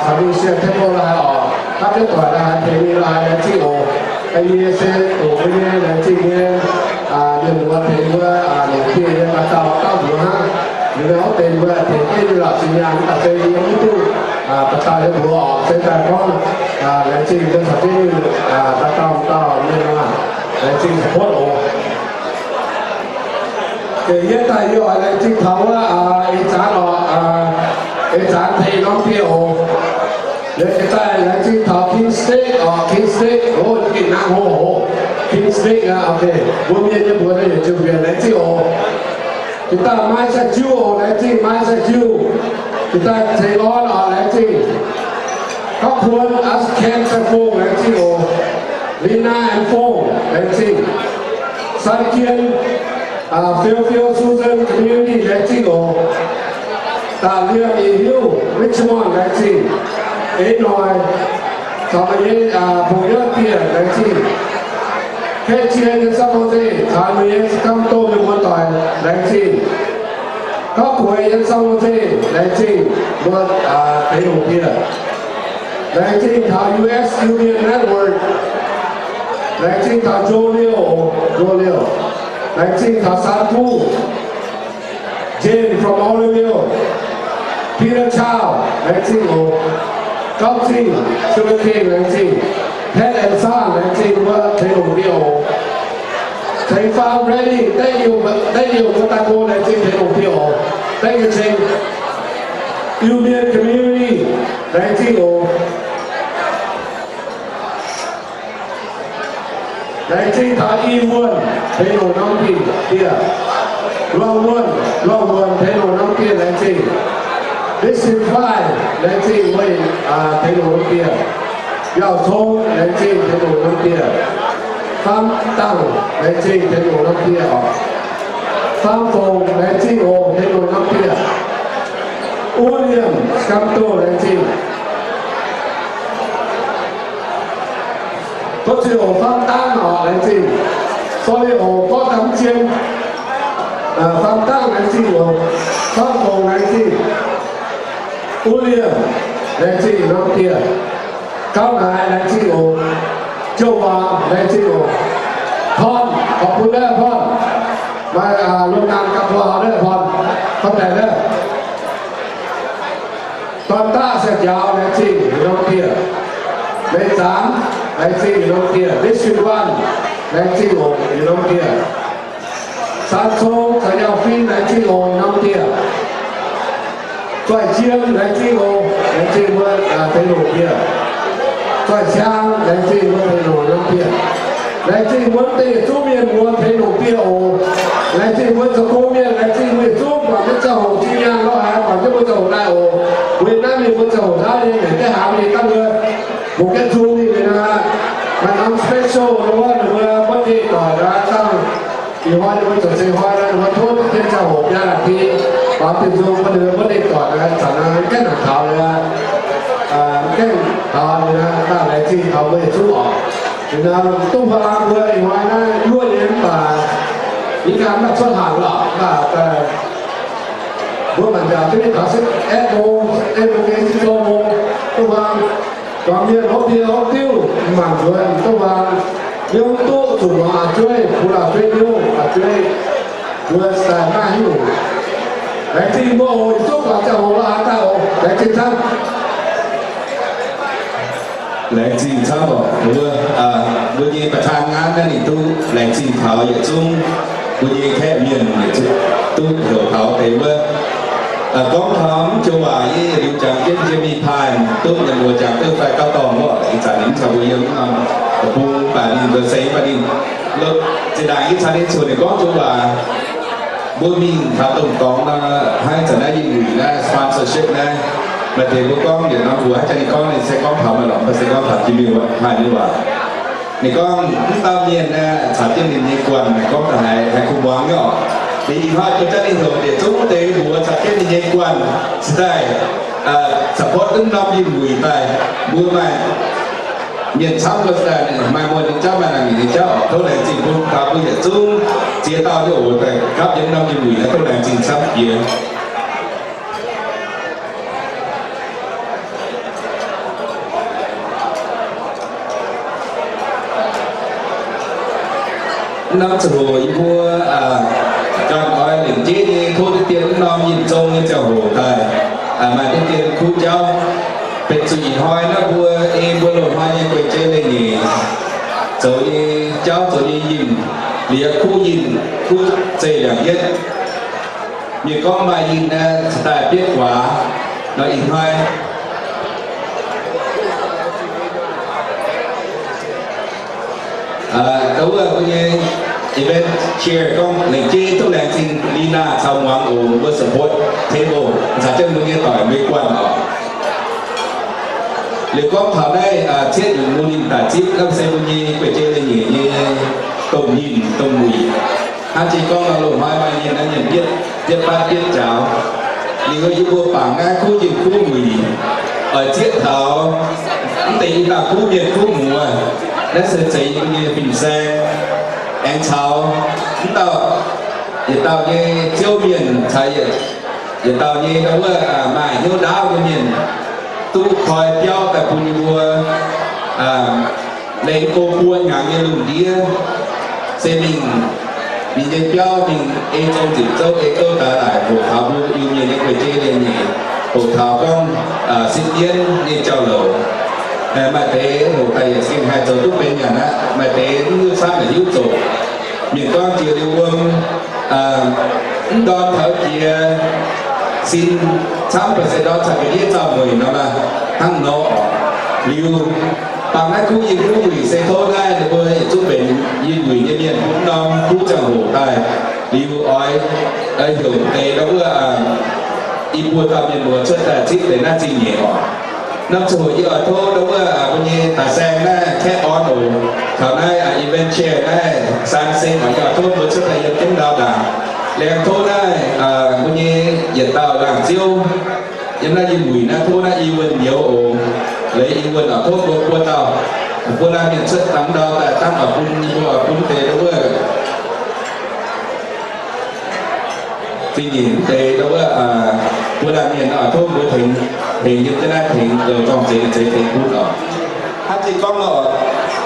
caux mingh sienx temple la'haaix oc, hapv jienv doic la'haaix, tengx mingh la'haaix, laengz zingh oc. Yie se doqc mbuo nyei laengz zingh nyei mienh muoz tengx mbuo longc dieh nyei dauh dauh dauh mbuox hnangv. Liuz naaiv deix mbuo tengx jienv mingh lorqc, zinh nyaanh mv baac se yie mv duqv dauh dauh nyei mbuox oc, se daaih gorngv laengz zingh mbuo caux jienv mingh dauh dauh dauh mienh nor, laengz zingh support oc. Deix yie daaih yie oix laengz zingh taux wuov eix zanc oc, eix zanc tengx norm dieh oc. Liuz daaih laengz zingh taux King State oc, King State, o, gengh nangv hoc, King State aqv, ok. Mbuo mienh nyei mbuox naaiv yietc ziouc mbienc laengz zingh oc. Jiex daaih Mai Sai Jiu oc, laengz zingh Mai Sai Jiu. Jiex daaih Ceix Orn oc, laengz zingh. Gauv Kuon, Aa Ken Sai Fong, laengz zingh oc. Lina and Fong, laengz zingh. San Jien, Fairfield Susan Community, laengz zingh oc. Da'liemh Ih Hiuv, Richmond, laengz zingh. Eix Noic, caux meih nyei bungx yaac dieh, laengz zingh. Kei Jien, Yien Sang Mose, caux meih nyei Sacramento mienh muoz-doic, laengz zingh. Gauv Gueix, Yien Sang Mose, laengz zingh mbuo deix longc dieh. Laengz zingh taux U S Union Network, laengz zingh taux Joe Liu, Joe Liu, laengz zingh taux San Kuv, Jane from Oroville, Peter Chow, laengz zingh oc. Gauv Zingh, Sugar King, laengz zingh. Pat and Son, laengz zingh mbuo deix longc dieh oc. Ceix Faam, Ready, Daniel, Daniel mbuo daaih go, laengz zingh deix longc dieh oc. Thank you, Ceng. Iu Mien Community, laengz zingh oc. Laengz zingh taux I Wuonh deix longc norm dieh. Luang Wuonh, Luang Wuonh deix longc norm dieh, laengz zingh. District Five, laengz zingh meih deix longc norm dieh. Yauh Cong, laengz zingh deix longc norm dieh. Faam Dangh, laengz zingh deix longc norm dieh oc. Faam Fongc, laengz zingh oc, deix longc norm dieh. Uv Liemh, Sacramento, laengz zingh. Gorngv zuiz oc, Faam Dangh oc, laengz zingh. Sorry oc, gorngv daaih mv zien. Faam Dangh, laengz zingh oc. Faam Fongc, laengz zingh. Uv Liemh, laengz zingh norm dieh. Gauv Naaic, laengz zingh oc. Jouv Waamc, laengz zingh oc. Torn, ขอบคุณ naaiv Torn. Maaih lungh naanc gapv buo haaix naaiv Torn. Gorngv daaih naaiv Dorn Daqv, Saeng Njaaux, laengz zingh norm dieh. Meix Zaanx, laengz zingh norm dieh. District One, laengz zingh oc, norm dieh. Saan Cong caux Yauh Fin, laengz zingh oc, norm dieh. Zoih Jiem, laengz zingh oc, laengz zingh mbuo deix longc dieh. Zoih Ciang, laengz zingh mbuo deix longc norm dieh. Laengz zingh mbuo deix yietc zungv mienh muoz deix longc dieh oc. Laengz zingh mbuo zoux gong mienh, laengz zingh mbuo yietc zungv buatc jienv ziangh hoc zinh nyaanh lorqc, haiz buatc jienv mbuo zoux daaih oc. Weic naaiv mienh mbuo zoux daaih nyei, mienh daaih haaix mienh daaih mbuo, mbuo gaengh zung mingh mienh aqv. Maaih norm special wuov, ninh mbuo birthday doic aqv, dangh ih hnoi ninh mbuo zoux seix hnoi aqv, ninh mbuo tov jienv ziangh hoc biaa laanh ti, baamz dienh nzung bun ninh mbuo birthday doic aqv, zanc aqv, gaengh nangc taux liuz aqv. gaengh taux ninh naaiv, laengz zingh taux mbuo yietc zungv oc. Ninh naaiv duqv faam mbuo ih hnoi naaiv luoqc nyei mv baac ih ganh mv baac cuotv hanc lorqc, mv baac mbuo mangc nziaauc jienv mingh taux aeqv, mbuo nyei zinh nzou mbuo duqv faam, zuangx mienh hopv ndie hopv diuv mangc nzuonx duqv faam, yiem duqv zuqc muangx a'jueiv, bun a'jueiv hnyouv, a'jueiv mbuo daaih maiv hiuv. Laengz zingh mbuo oc, yietc zungv guangc ziangh hoc lorz haaix daaih oc. Laengz zingh camv. Laengz zingh camv oc. Mbuo, mbuo nyei ประธานงาน naaiv ninh duqv laengz zingh taux yietc zungv mbuo nyei kaeqv mienh yietc zungv duqv heuc taux deix wuov. Gorngv taux mv joux waac yie yietc liuz jangx jienv jiem mingh paaih duqv nyanc muoz jangx duqv fai gauh dorngc wuov, ih zanc ninh mv caux mbuo yiem norm deic-bung, mv baac ninh mbuo se mv baac ninh, zinh ndaangc yie caux ninh zuqc ninh gorngv joux waac, mbuo mingh taux dongh dorngx nor, hnangv zanc naaiv yie wuic naaiv sponsorship naaiv, maaih deix mbuo gorngv yietc norm mbuox hnangv jang ninh gorngv, ninh se gorngv taux maaih lorngx, mv baac se gorngv taux jiex mingh wuov haaix nyungc waac. Ninh gorngv mv dauh mienh naaiv caux jienv ninh nyei guanh naaic gorngv daaih haiz, haiz kuh muangx nyei oc. Ninh ih hnoi bun jaav ninh heuc yietc zungv deix mbuox caux jienv ninh nyei guanh cingx daaih support wuov norm yinh wuic daaih. Mbuo maaih mienh camv mbuo cingx daaih maaih muonh nyei jauv, maaih naaic mienh nyei jauv oc. Tov laengz zingh bun taux mbuo yietc zungv ziex dauh nyei oc, daaih gapv yiem norm yinh wuic naaiv, tov laengz zingh camv jiex. Mv norm ziangh hoc yie mbuo ganh oix lengc jeiv nyei tov diqv dien mv norm yinh zong nyei ziangh hoc daaih maaih diqv dien kuv jauv. Benx zuqc ih hnoi naaiv mbuo ei mbuo loz-hnoi nyei guei-jeiv leiz-nyeic zoux nyei jauv, zoux nyei yinh, liuz kuv yinh, kuv zeih liangc yietv. Mienh gorngv maaih yinh naaiv cingx daaih bietv guaax nor ih hnoi. Wuov mbuo nyei event chair gorngv lengc jeiv duqv laengz zingh Lina caux muangx oc, mbuo support table caux jienv mbuo nyei doic mbuo nyei guanh oc. Liuz gorngv taux naaiv cietv nyungc mbuo ninh daaih zipv, naaiv se mbuo nyei guei-jeiv leiz-nyeic nyei domh ninh domh wuic. Hnangv jiex gorngv nor, loz-hnoi maaih yinh naaiv mienh bietv, bietv fatv bietv jaaux. Liuz yie mbuo bangc naaiv kuv yinh kuv wuic oix zieqv taux mv deix i dauh kuv mienh kuv muoz. Naaiv se zeiz yie mbuo nyei fin-saeng, aengx caux mv dauh, yietc dauh nyei Ziouv mienh caux yietc, yietc dauh nyei ndau wuov maaih hnyouv ndaauv nyei mienh duqv koi biauv daaih bun yie mbuo leih go buo hnyangx nyei lungh ndiev, se mingh ninh nyei biauv mingh ei zong ziepc zouv ei gouv daaih laaic hoqc taux mbuo Iu-Mienh nyei guei-jeiv leiz-nyeic, hoqc taux gorngv sipv jienv nyei jauv-louc. Maaih deix hoqc daaih yietc zingh haih zoux duqv benx nyanc aqv. Maaih deix mv hiuv camv naaic hiuv zoqc. Mienh gorngv jiex liuz wuom, mv ndorm taux jiex sin camv ba'se ndorm caux ga'ndiev zaux mueic nor maah, hnangv nor oc. Liuz bangc naaiv kuv yinh kuv wuic se tov naaiv ninh mbuo yietc zungv benx yinh wuic nyei mienh bun norm kuv ziangh hoc daaih. Liuz oix heuc deix ndau wuov i buo dauh mienh muoz cuotv daaih zipv deix naaiv zingh nyeic oc. Norm ziangh hoc yie oix tov ndau wuov mbuo nyei daaih saeng naaiv Kaeqv Orn oc, taux naaiv event chair naaiv San Seng oc, yie oix tov mbuo cuotv daaih yiem jienv ndau ndaangc. Laengz tov naaiv mbuo nyei yietc dauh laangz ziouv yiem naaiv yinh wuic naaiv, tov naaiv i wuonh nyouz oc. Leiz i wuonh oc, tov mbuo buo dauh, buo laanh mienh cuotv dangh ndau daaih dangv oix bun, yie mbuo oix bun deix ndau wuov zingh nyeic mv deix ndau wuov buo laanh mienh oc, tov mbuo tengx, tengx yiem jienv naaiv tengx zoux zorng-zengx, zeix tengx bun oc. Hnangv jiex gorngv nor,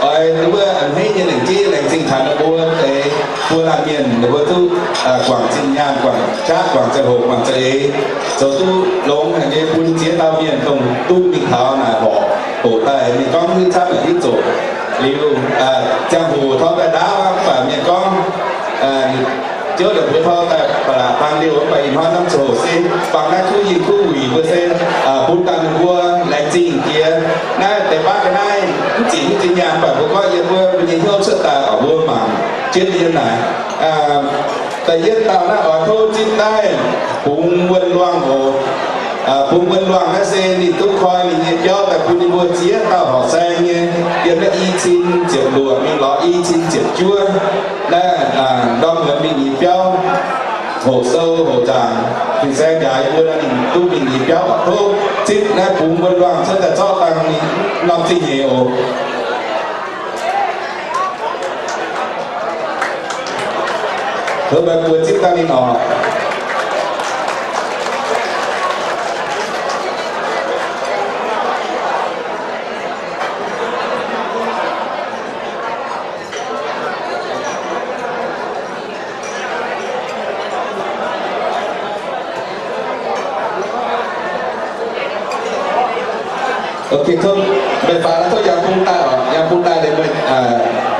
oix ndau wuov a'hneiv nyei lengc jeiv laengz zingh taux ninh mbuo deix buo laanh mienh, ninh mbuo duqv guangc zinh nyaanh, guangc qaqv, guangc ziangh hoc, guangc za'eix, zoux duqv longx haic nyei bun ziex dauh mienh dongh duqv mingh taux naaic horpc hoqc daaih mingh gorngv hiuv camv naaic hiuv zoqc. Liuz ziangh hoc torngv daaih ndaauv aqv, mv baac mienh gorngv Ziouv la'buoz torngv daaih ba'laqc baan liouh, mv baac ih hnoi norm ziangh hoc se bangc naaiv kuv yinh kuv wuic mbuo se bun daaih ninh mbuo laengz zingh jiex. Naaiv deix baav ga'naaiv mv zingc mv zingc nyaanh, mv baac mbuo gorngv yiem wuov mbuo nyei hnyouv cuotv daaih oc, mbuo mangc jienv yiem naaic. Da'yietv dauh naaiv oix tov zipv naaiv Bungx Wuonh Luangh oc. Bungx Wuonh Luangh naaiv se ninh duqv koi ninh nyei biauv daaih bun ninh mbuo ziex dauh horqc saeng nyei, yiem naaiv i cin ziepc luoqc mingh lorz i cin ziepc juov. Naaiv ndorm muonz mingh nyei biauv hoqc sou hoqc nzaangc, fin-saeng njaaux yie mbuo nor, ninh duqv mingh nyei biauv. Tov zipv naaiv bungx wuonh luangh cuotv daaih zorqv dangh ninh norm zingh nyeic oc. Tov meih mbuo zipv dangh ninh oc. Ok, tov meih faaux tov yangh bung daaih oc, yangh bung daaih liuz meih,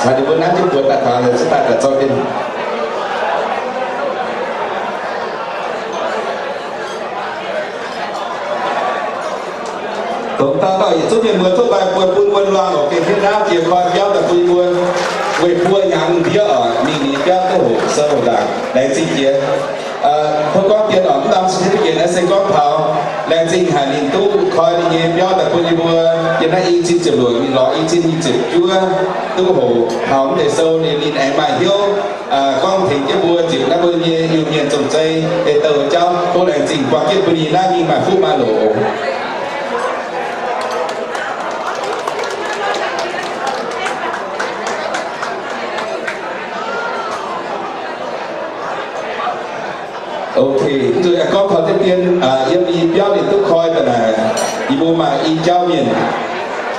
caux ninh mbuo naaiv jienv buoz daaih taux, liuz cingx daaih daaih zorqv jienv. Dongh dauh dauh yietc zungv mienh muoz tov mbaih buoz bun wuonh luangh oc, gengh hietv naaiv jiex koi biauv daaih bun mbuo. Weih buo hnyangx ndiev oc, mingh nyei biauv duqv hoqc sou hoqc nzaangc, laengz zingh jiex. Tov gorngv dien oc, mv norm certificate naaiv se gorngv taux laengz zingh haic ninh duqv koi ninh nyei biauv daaih bun yie mbuo. Yiem naaiv i cin ziepc luoqc mingh lorz i cin nyic ziepc juov duqv hoqc taux mv deix sou liuz ninh aengx maaih hnyouv gorngv tengx jienv mbuo ziepc naaiv mbuo nyei Iu-Mienh zong-zei ei douh jauv. Tov laengz zingh buang jienv bun ninh naaiv mingh maaih fuqv maaih loc oc. Ok, zuqc aengx gorngv taux deix dien, yiem i biauv ninh duqv koi daaih naaic, yie mbuo maaih i jauv mienh,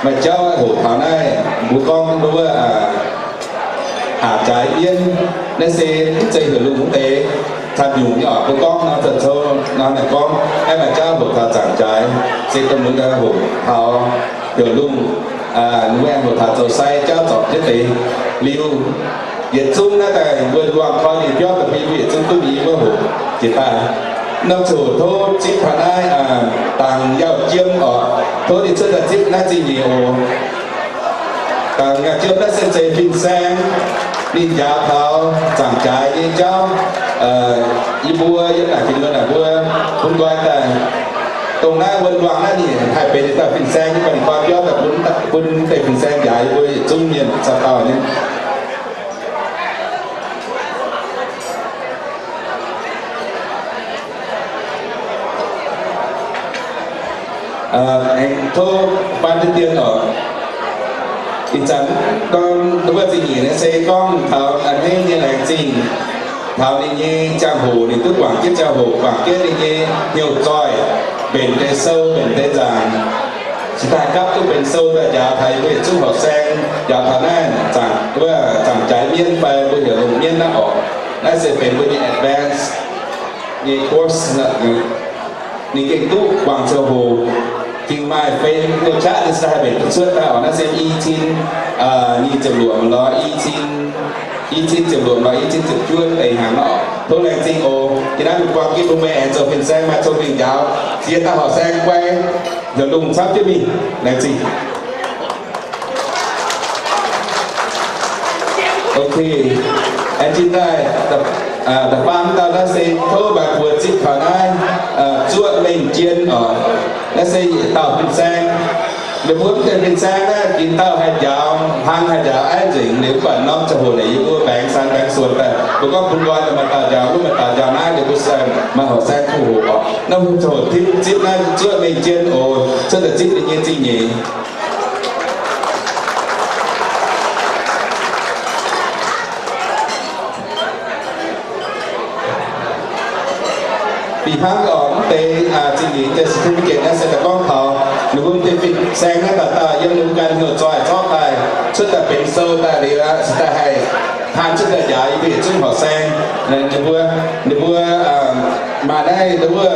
maaih jauv hoqc taux naaiv, mbuo gorngv wuov aqc jaaix mienv, naaiv se mv zeiz heuc lungh wuov deix, caux nyungc nyei oc. Mbuo gorngv nor, zoux nor naaic gorngv, aengx maaih jauv hoqc taux zaangc jaaix, se dongh mbuo hoqc taux heuc lungh, ninh mbuo aengx hoqc taux zoux sai jauv zorpc jienv deix liuz, yietc zungv naaiv daaih wuonh luangh koi ninh biauv daaih bun yie mbuo yietc zungv duqv mingh wuov hoc jiex daaih. Norm ziangh hoc tov zipv taux naaiv dangc yauh jiem oc. Tov ninh cuotv daaih zipv naaiv zingh nyeic oc. Dangc yauh jiem naaiv se zeiz fin-saeng ninh njaaux taux zaangc jaaix nyei jauv. Yie mbuo yiem naaic Fien-Lun naaic mbuo bun nqoi daaih, dongh naaiv wuonh luangh naaiv ninh haih benx dauh fin-saeng nyei, baac ninh koi biauv daaih bun deix fin-saeng njaaux yie mbuo yietc zungv mienh caux dauh nyei. Aengx tov faan deix dien oc. Ih zanc gorngv wuov zingh nyeic naaiv se gorngv taux a'hneiv nyei laengz zingh taux ninh nyei ziangh hoc, ninh duqv guangc jienv ziangh hoc, guangc jienv ninh nyei hnyouv zoih, mbenc deix sou, mbenc deix nzaangc, cingx daaih gapv duqv benx sou daaih njaaux taux yie mbuo yietc zungv horqc saeng, njaaux taux naaiv zaangc, wuov zaangc jaaix mienv fai mbuo heuc lungh mienv naaiv oc. Naaiv se benx mbuo nyei advance nyei course. Ninh gengh duqv guangc ziangh hoc, gengh maaih fei hnyouv qaqv ninh se haih mbenc duqv cuotv daaih oc. Naaiv se i cin nyic ziepc luoqc lorz i cin, i cin ziepc luoqc lorz i cin ziepc juov eix hnyangx oc. Tov laengz zingh oc. Yie naaiv mingh buang jienv bun meih aengx zoux fin-saeng maaih cong-mengh njaaux ziex dauh horqc saeng guai heuc lungh camv jienv mingh. Laengz zingh. Ok, aengx jiex daaih da'faam dauh naaiv se tov maaih buoz zipv taux naaiv, Zuoqv Mengh Jien oc. Naaiv se yietc dauh fin-saeng. Ninh mbuo mv deix fin-saeng naaiv, ginc dauh haih njaaux hlang, haih njaaux aiv nzengc liuz, mv baac norm ziangh hoc naaic yie mbuo baengx san baengx suonx daaih, mbuo gorngv bun nqoi maaih dauh njaaux, mv maaih dauh njaaux naaiv, ninh mbuo se maaih horqc saeng kuh hoqc oc. Naaiv mbuo ziangh hoc tipv zipv naaiv Zuoqv Mengh Jien oc. Cuotv daaih zipv ninh nyei zingh nyeic. Fih hnangv oc, mv deix zingh nyeic deix certificate naaiv se daaih gorngv taux ninh mbuo deix fin-saeng naaiv dauh dauh yiem ninh mbuo ganh hnyouv zoih zorqv daaih cuotv daaih benx sou daaih liuz aqv, cingx daaih haih taan cuotv daaih njaaux yie mbuo yietc zungv horqc saeng. Ninh mbuo, ninh mbuo maaih naaiv wuov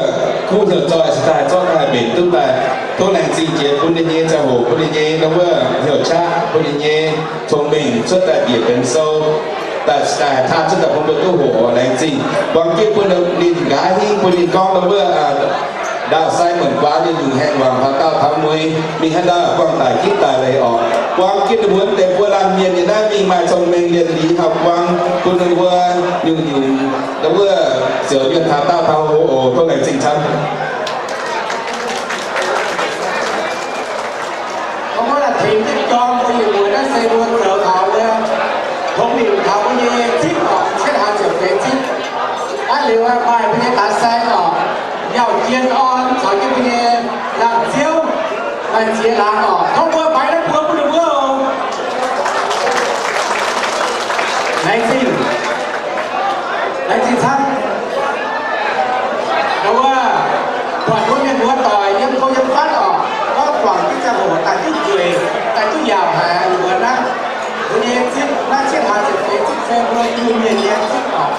kuv hnyouv zoih cingx daaih zorqv daaih mbenc duqv daaih. Tov laengz zingh jiex bun ninh nyei ziangh hoc, bun ninh nyei wuov hnyouv qaqv, bun ninh nyei cong-mengh cuotv daaih bieqc benx sou daaih, cingx daaih taan cuotv daaih bun mbuo duqv hoqc oc. Laengz zingh. Buang jienv bun ninh nqa'haav hingv bun ninh gorngv wuov ndaauh sai muonc guaax nyei nyungc haengh wangc taux daauh taux mueiz mingh haaix dauh buangh daic gitv daic leiz oc. Buang jienv ninh mbuo mv deix buo laanh mienh nyei naaiv mingh maaih cong-mengh mienh liuz hauv buang bun ninh mbuo nyungc-nyungc wuov ziouc mienh taux daauh taux hoqc oc. Tov laengz zingh camv. Mbuo tengx jienv dorng mbuo nyei muoz naaiv se mbuo zoux taux wuov tongx mingh taux mbuo nyei zipv oc, cietv hlaax ziepc feix zipv. Naaiv Maaih mbuo nyei daaih saeng oc, Yauh Jien Orn caux jienv mbuo nyei laangz ziouv, maaih ziex laangz oc. Tov mbuo baix naaiv mbuo bun ninh mbuo oc. Laengz zingh, laengz zingh camv. Wuov, buatc mbuo mienh muoz doic yiem ko yiem fatv oc, gorngv guangc jienv ziangh hoc daaih duqv nzueic, daaih duqv yaauc haic wuov naaiv. Mbuo nyei zipv naaiv cietv hlaax ziepc feix zipv se mbuo Iu-Mienh nyei zipv oc.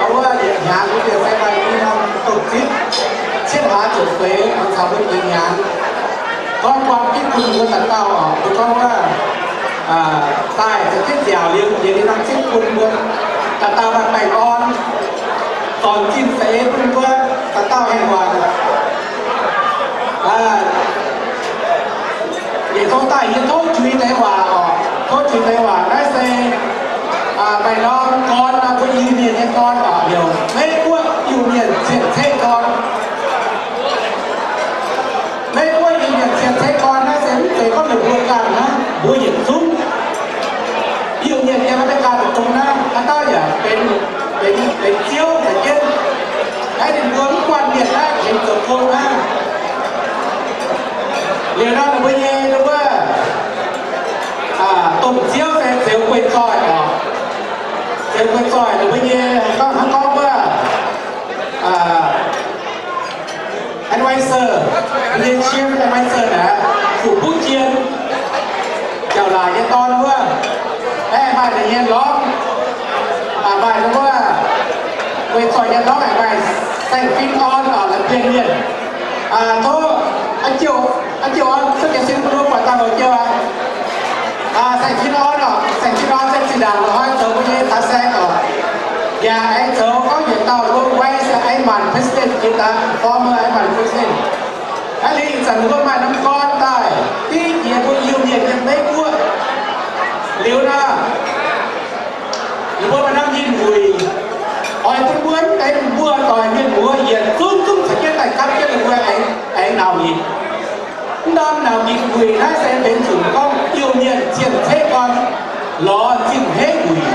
Wuov yietc hnyangx mbuo bieqc se maaih i norm domh zipv cietv hlaax ziepc feix caux mbuo nyiec hnyangx. Gorngv buang jienv bun mbuo dauh dauh oc, mbuo gorngv wuov, daaih za'gengh nziaauc liuz, yietc liuz norm zipv bun mbuo dauh dauh maaih baengh orn, zornc zinh za'eix bun mbuo dauh dauh hengx waanc. Yietc zungv daaih yie tov juix deix waac oc, tov juix deix waac naaiv se maaih norm gorn, mbuo Iu-Mienh nyei gorn oc, heuc Meiv Guoqv Iu-Mienh cien-ceqv gorn. Meiv Guoqv Iu-Mienh cien-ceqv gorn naaiv se mv zeiz gorngv ninh mbuo ganh hnangv, mbuo yietc zungv Iu-Mienh yiem Aa^me^li^gaa deic-bung naaiv, haaix dauh yaac benx, benx, benx ziouv caux jienv. Naaiv ninh mbuo mv guanh mienh naaiv tengx zoux gong hnangv. Liuz nor ninh mbuo nyei wuov domh ziouv se Zeux Guei Zoih oc. Zeux Guei Zoih ninh mbuo nyei hnangv gorngv wuov advisor, ninh nyei chief advisor naaic, Fu Buv Jien, Jauv Laac nyei dorn wuov. Aengx maaih ninh nyei lorngx, maaih wuov Guei Zoih nyei lorngx, aengx maaih Saeng Fin Orn oc, la'bienh mienh. Tov, aa, Jiouv, aa, Jiouv Orn, cuotv jiez sin bun mbuo buatc dangh oc, Jiouv aac. Saeng Fin Orn oc, Saeng Fin Orn se zinh ndaangc la'hoi zoux mbuo nyei daaih saeng oc. Yaac aengx zoux gorngv yietc dauh mbuo vice Aav Maanc president jiex daaih, former Aav Maanc president. Naaiv liuz ih zanc mbuo maaih norm gorn daaih div jiex mbuo Iu-Mienh yiem Meiv Guoqv. Liuz nor, ninh mbuo maaih norm ninh wuic oix bun mbuo deix mbuo doic mienh muoz yietc zungv zungv caux jienv daaih gapv jienv ninh mbuo aengx, aengx nauc nitc. Mv norm nauc nitc wuic naaiv se benx zuqc gorngv Iu-Mienh cien-ceqv gorn lorz zinh heiv wuic.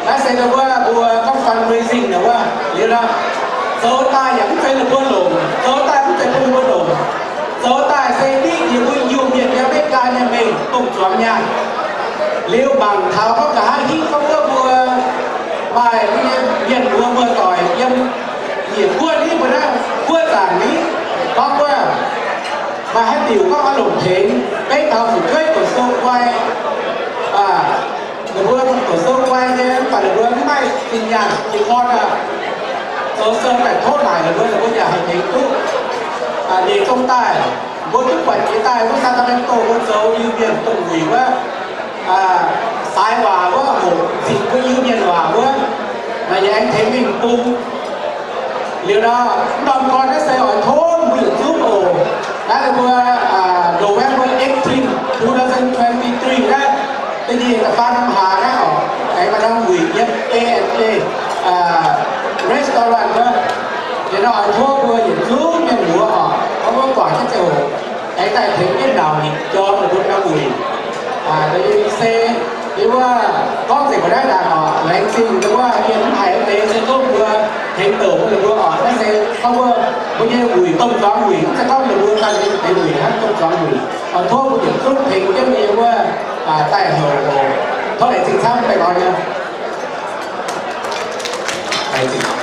Naaiv se ninh mbuo, mbuo gorngv fundraising ninh mbuo liuz nor, zoux daaih yaac mv zeiz ninh mbuo longc, zoux daaih mv zeiz bun ninh mbuo longc. Zoux daaih se div jiex mbuo Iu-Mienh nyei Meiv Guoqv nyei mengh domh zuangx nyaanh. Liuz mangc taux gorngv nqa'haav hingv gorngv wuov mbuo maaih mbuo nyei mienh muoz muoz-doic yiem yietc guoqv ni, mbuo naaiv guoqv zaangc ni, gorngv wuov maaih haaix diuc gorngv oix longc tengx beiv taux fu'jueiv doqc sou guai, ninh mbuo doqc sou guai nyei, mv baac ninh mbuo mv maaih zinh nyaanh jiex gorn aqv. Zoux sou daaih tov naaic ninh mbuo, ninh mbuo yaac haih tengx duqv. Nyeic zong daaih mbuo duqv buatc jiex daaih wuov Sacramento mbuo zoux Iu-Mienh dongh wuic wuov, saaix waac wuov, hoqc zitc mbuo Iu-Mienh waac wuov, naaic yaac aengx tengx mingh bung. Liuz nor, mv norm gorn naaiv se oix tov mbuo yietc zungv oc. Naaiv mbuo November eighteen, two thousand twenty-three naaiv, da'nyeic da'faam norm hlaax naaiv oc, aengx maaih norm wuic yiem A and J Restaurant wuov. Liuz nor oix tov mbuo yietc zungv mienh muoz oc, gorngv wuov guangc jienv ziangh hoc aengx daaih tengx jienv nauc nitc jorm ninh mbuo norm wuic. Se yie wuov gorngv nzengc mbuo naaiv ndaangc oc, laengz zingh wuov mienh mv haiz deix se tov mbuo tengx douc mbuo, ninh mbuo oc. Naaiv se gorngv wuov mbuo nyei wuic, domh zuangx wuic, mv zeiz gorngv ninh mbuo ganh nyei deix wuic hnangv, domh zuangx wuic. Oix tov mbuo yietc zungv tengx jienv mbuo nyei wuov daaih houc oc. Tov laengz zingh camv, baengh orn nyei. Laengz zingh.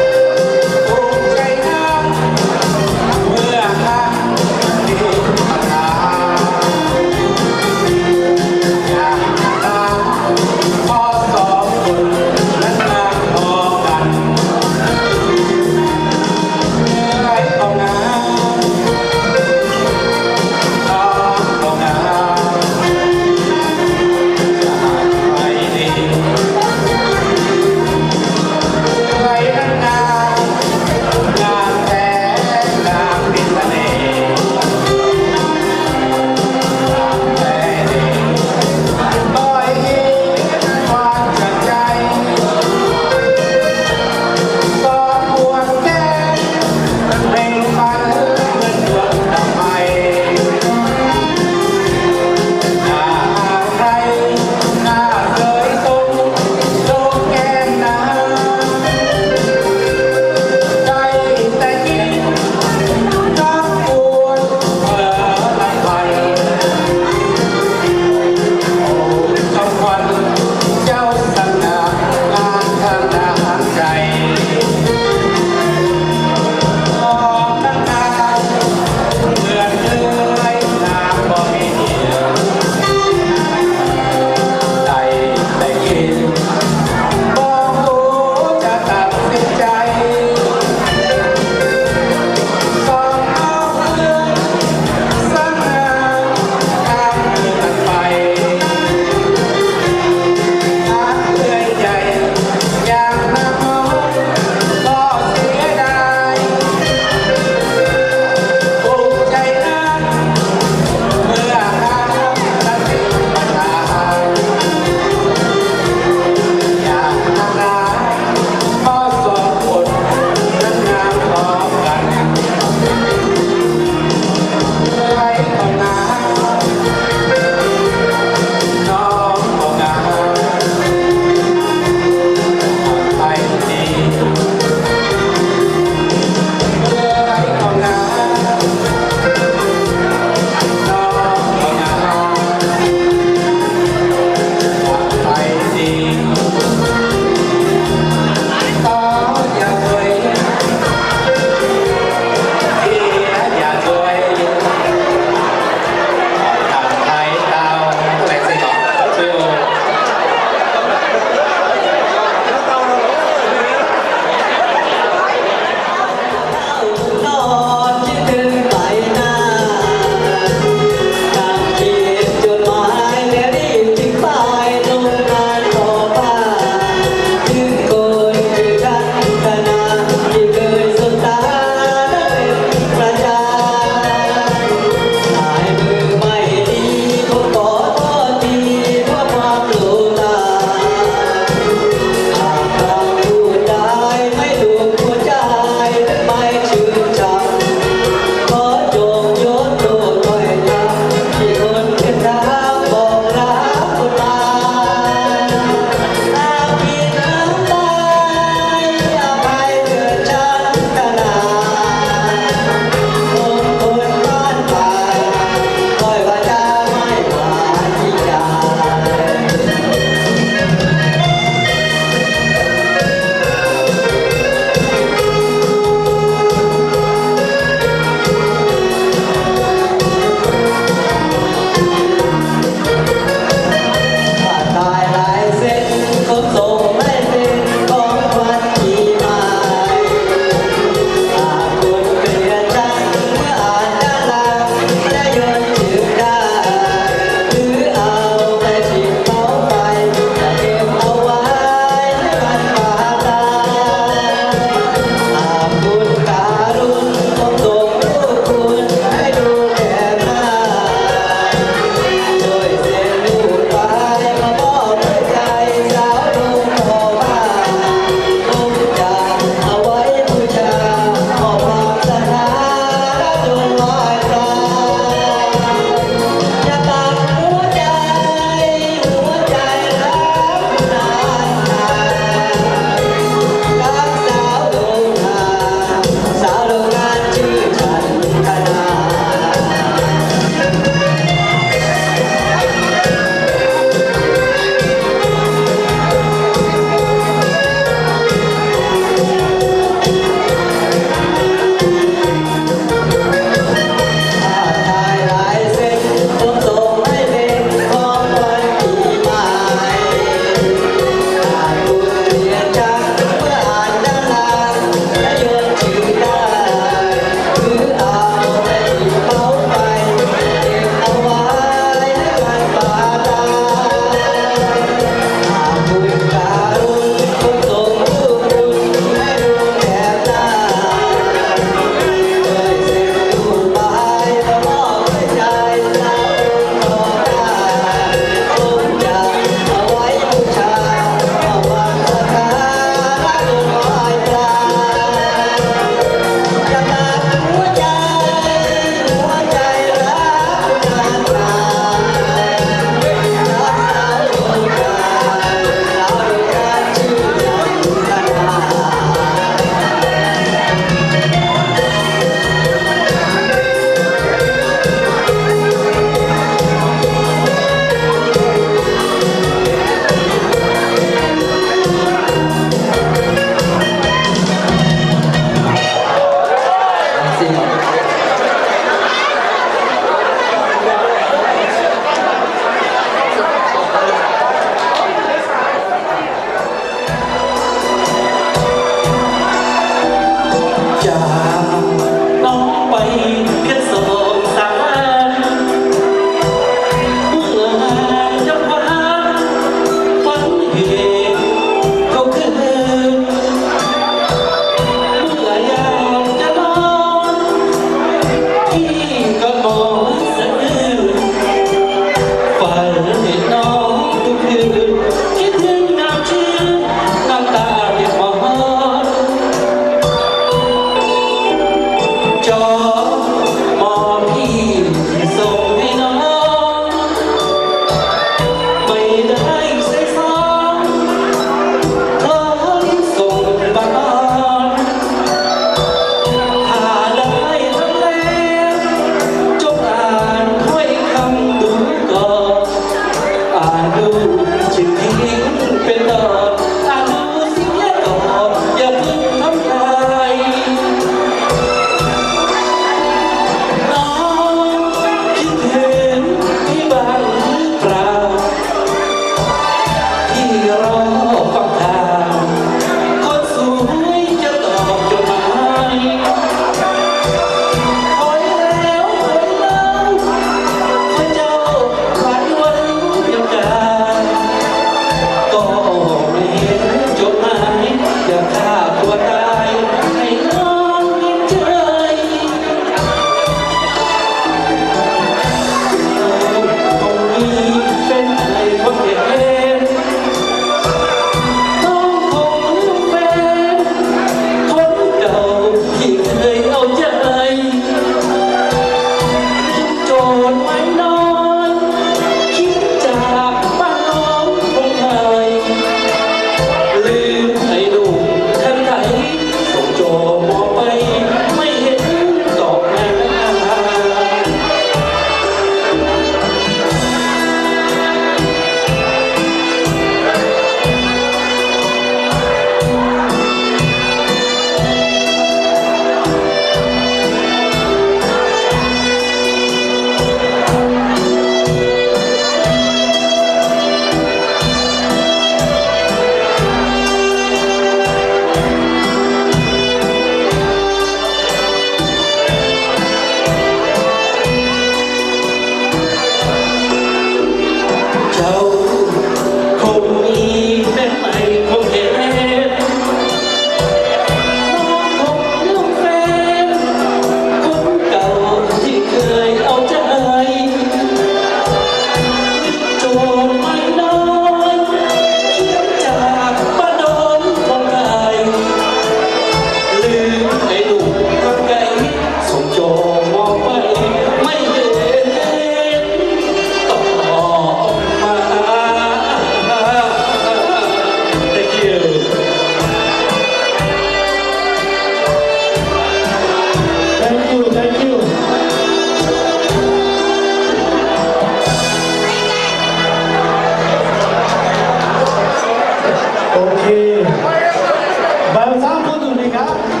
Mv baac mv zungv bun zuqc ninh gaax.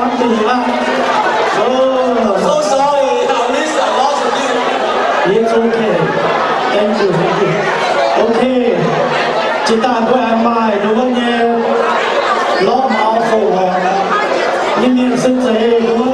Something, you know? Oh, so sorry. I miss a lot of you. It's okay. Thank you, thank you. Okay. Jiex daaih mbuo aengx maaih nduov nyei lorz maux fongc horc nyei mienh se zeiz nduov.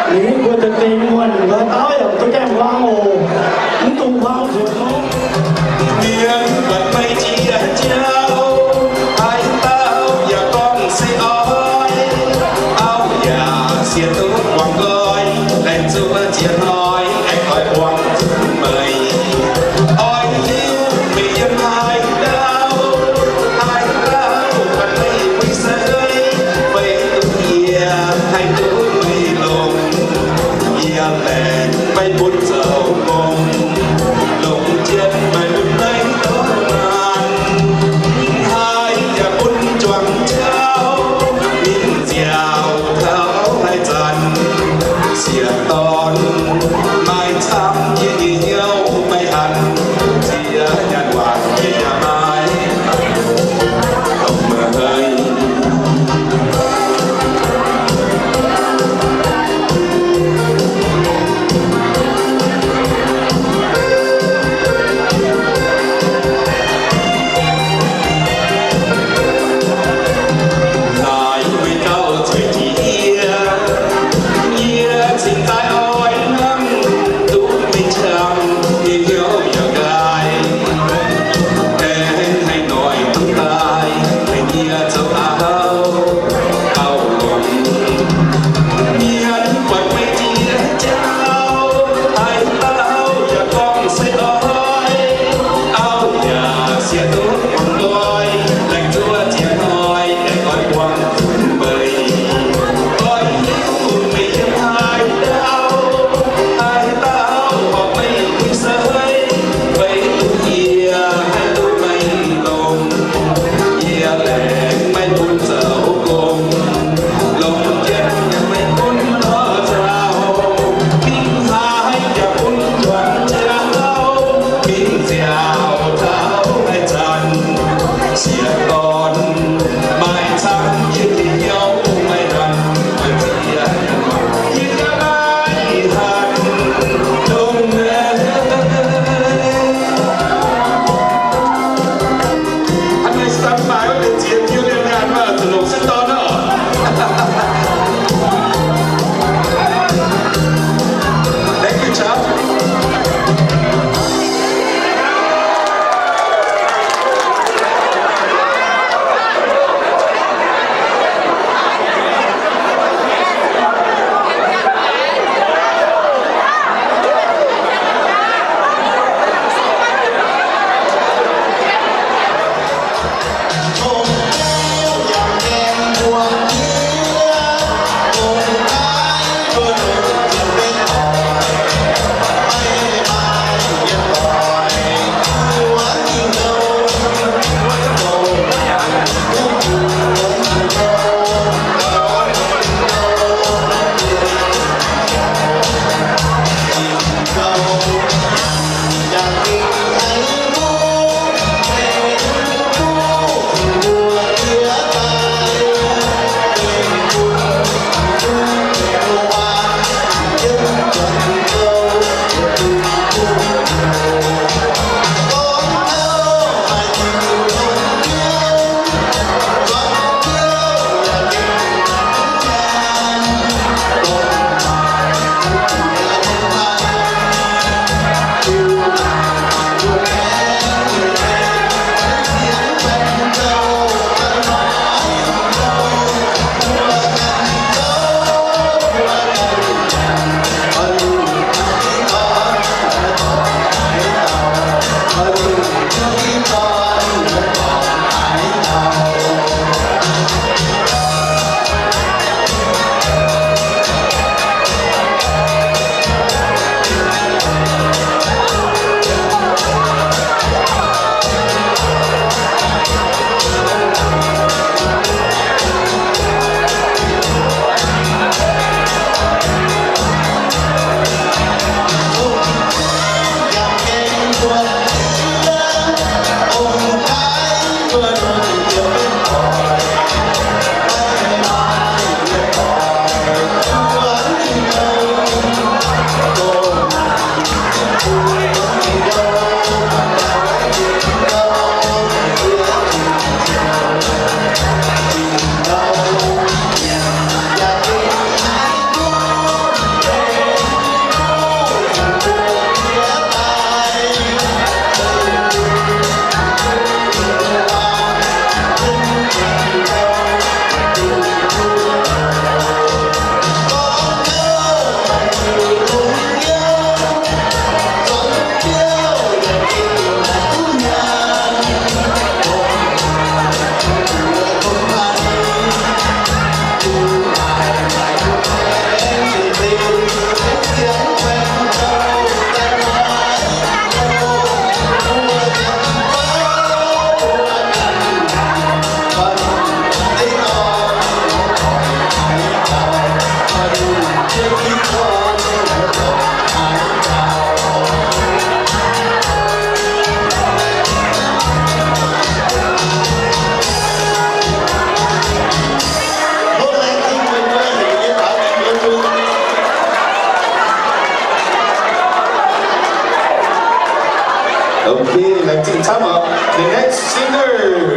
Liuz mbuo deix deix muonh, mbuo dauh yaac duqv gaengh hmuangx oc. Mv dungx hmuangx nzuonx nor. Mienh buatc meih jiex jauv, haaix dauh yaac gorngv se oix. Auv yaac sienx duqv buangh nqoi, laengz zuqc jiex hnoi aengx oix buangh zuqc meih. Oix hiuv meih yiem haaix ndau, haaix dauh buatc meih muic sai, feix duqv yie haih duqv meih longx. Yie laengz meih bun zoux Come on, the next singer.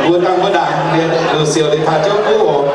Mbuo dangh mbuo ndaangc, liuz siouc liuz taux jauv guv oc.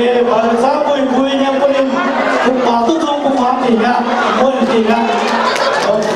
Mbuo mbuo nyei, mbuo ninh, mbuo guangc duqv zong, mbuo guangc dingc aqv, mbuo dingc aqv. Ok.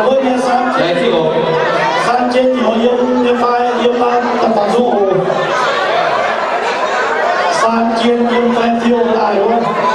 Wuov nyei saan jien, saan jien nyouz yiem nyei fai yiem daaih da'faaux nzung oc. Saan jien yiem fai fiou daaih wuov.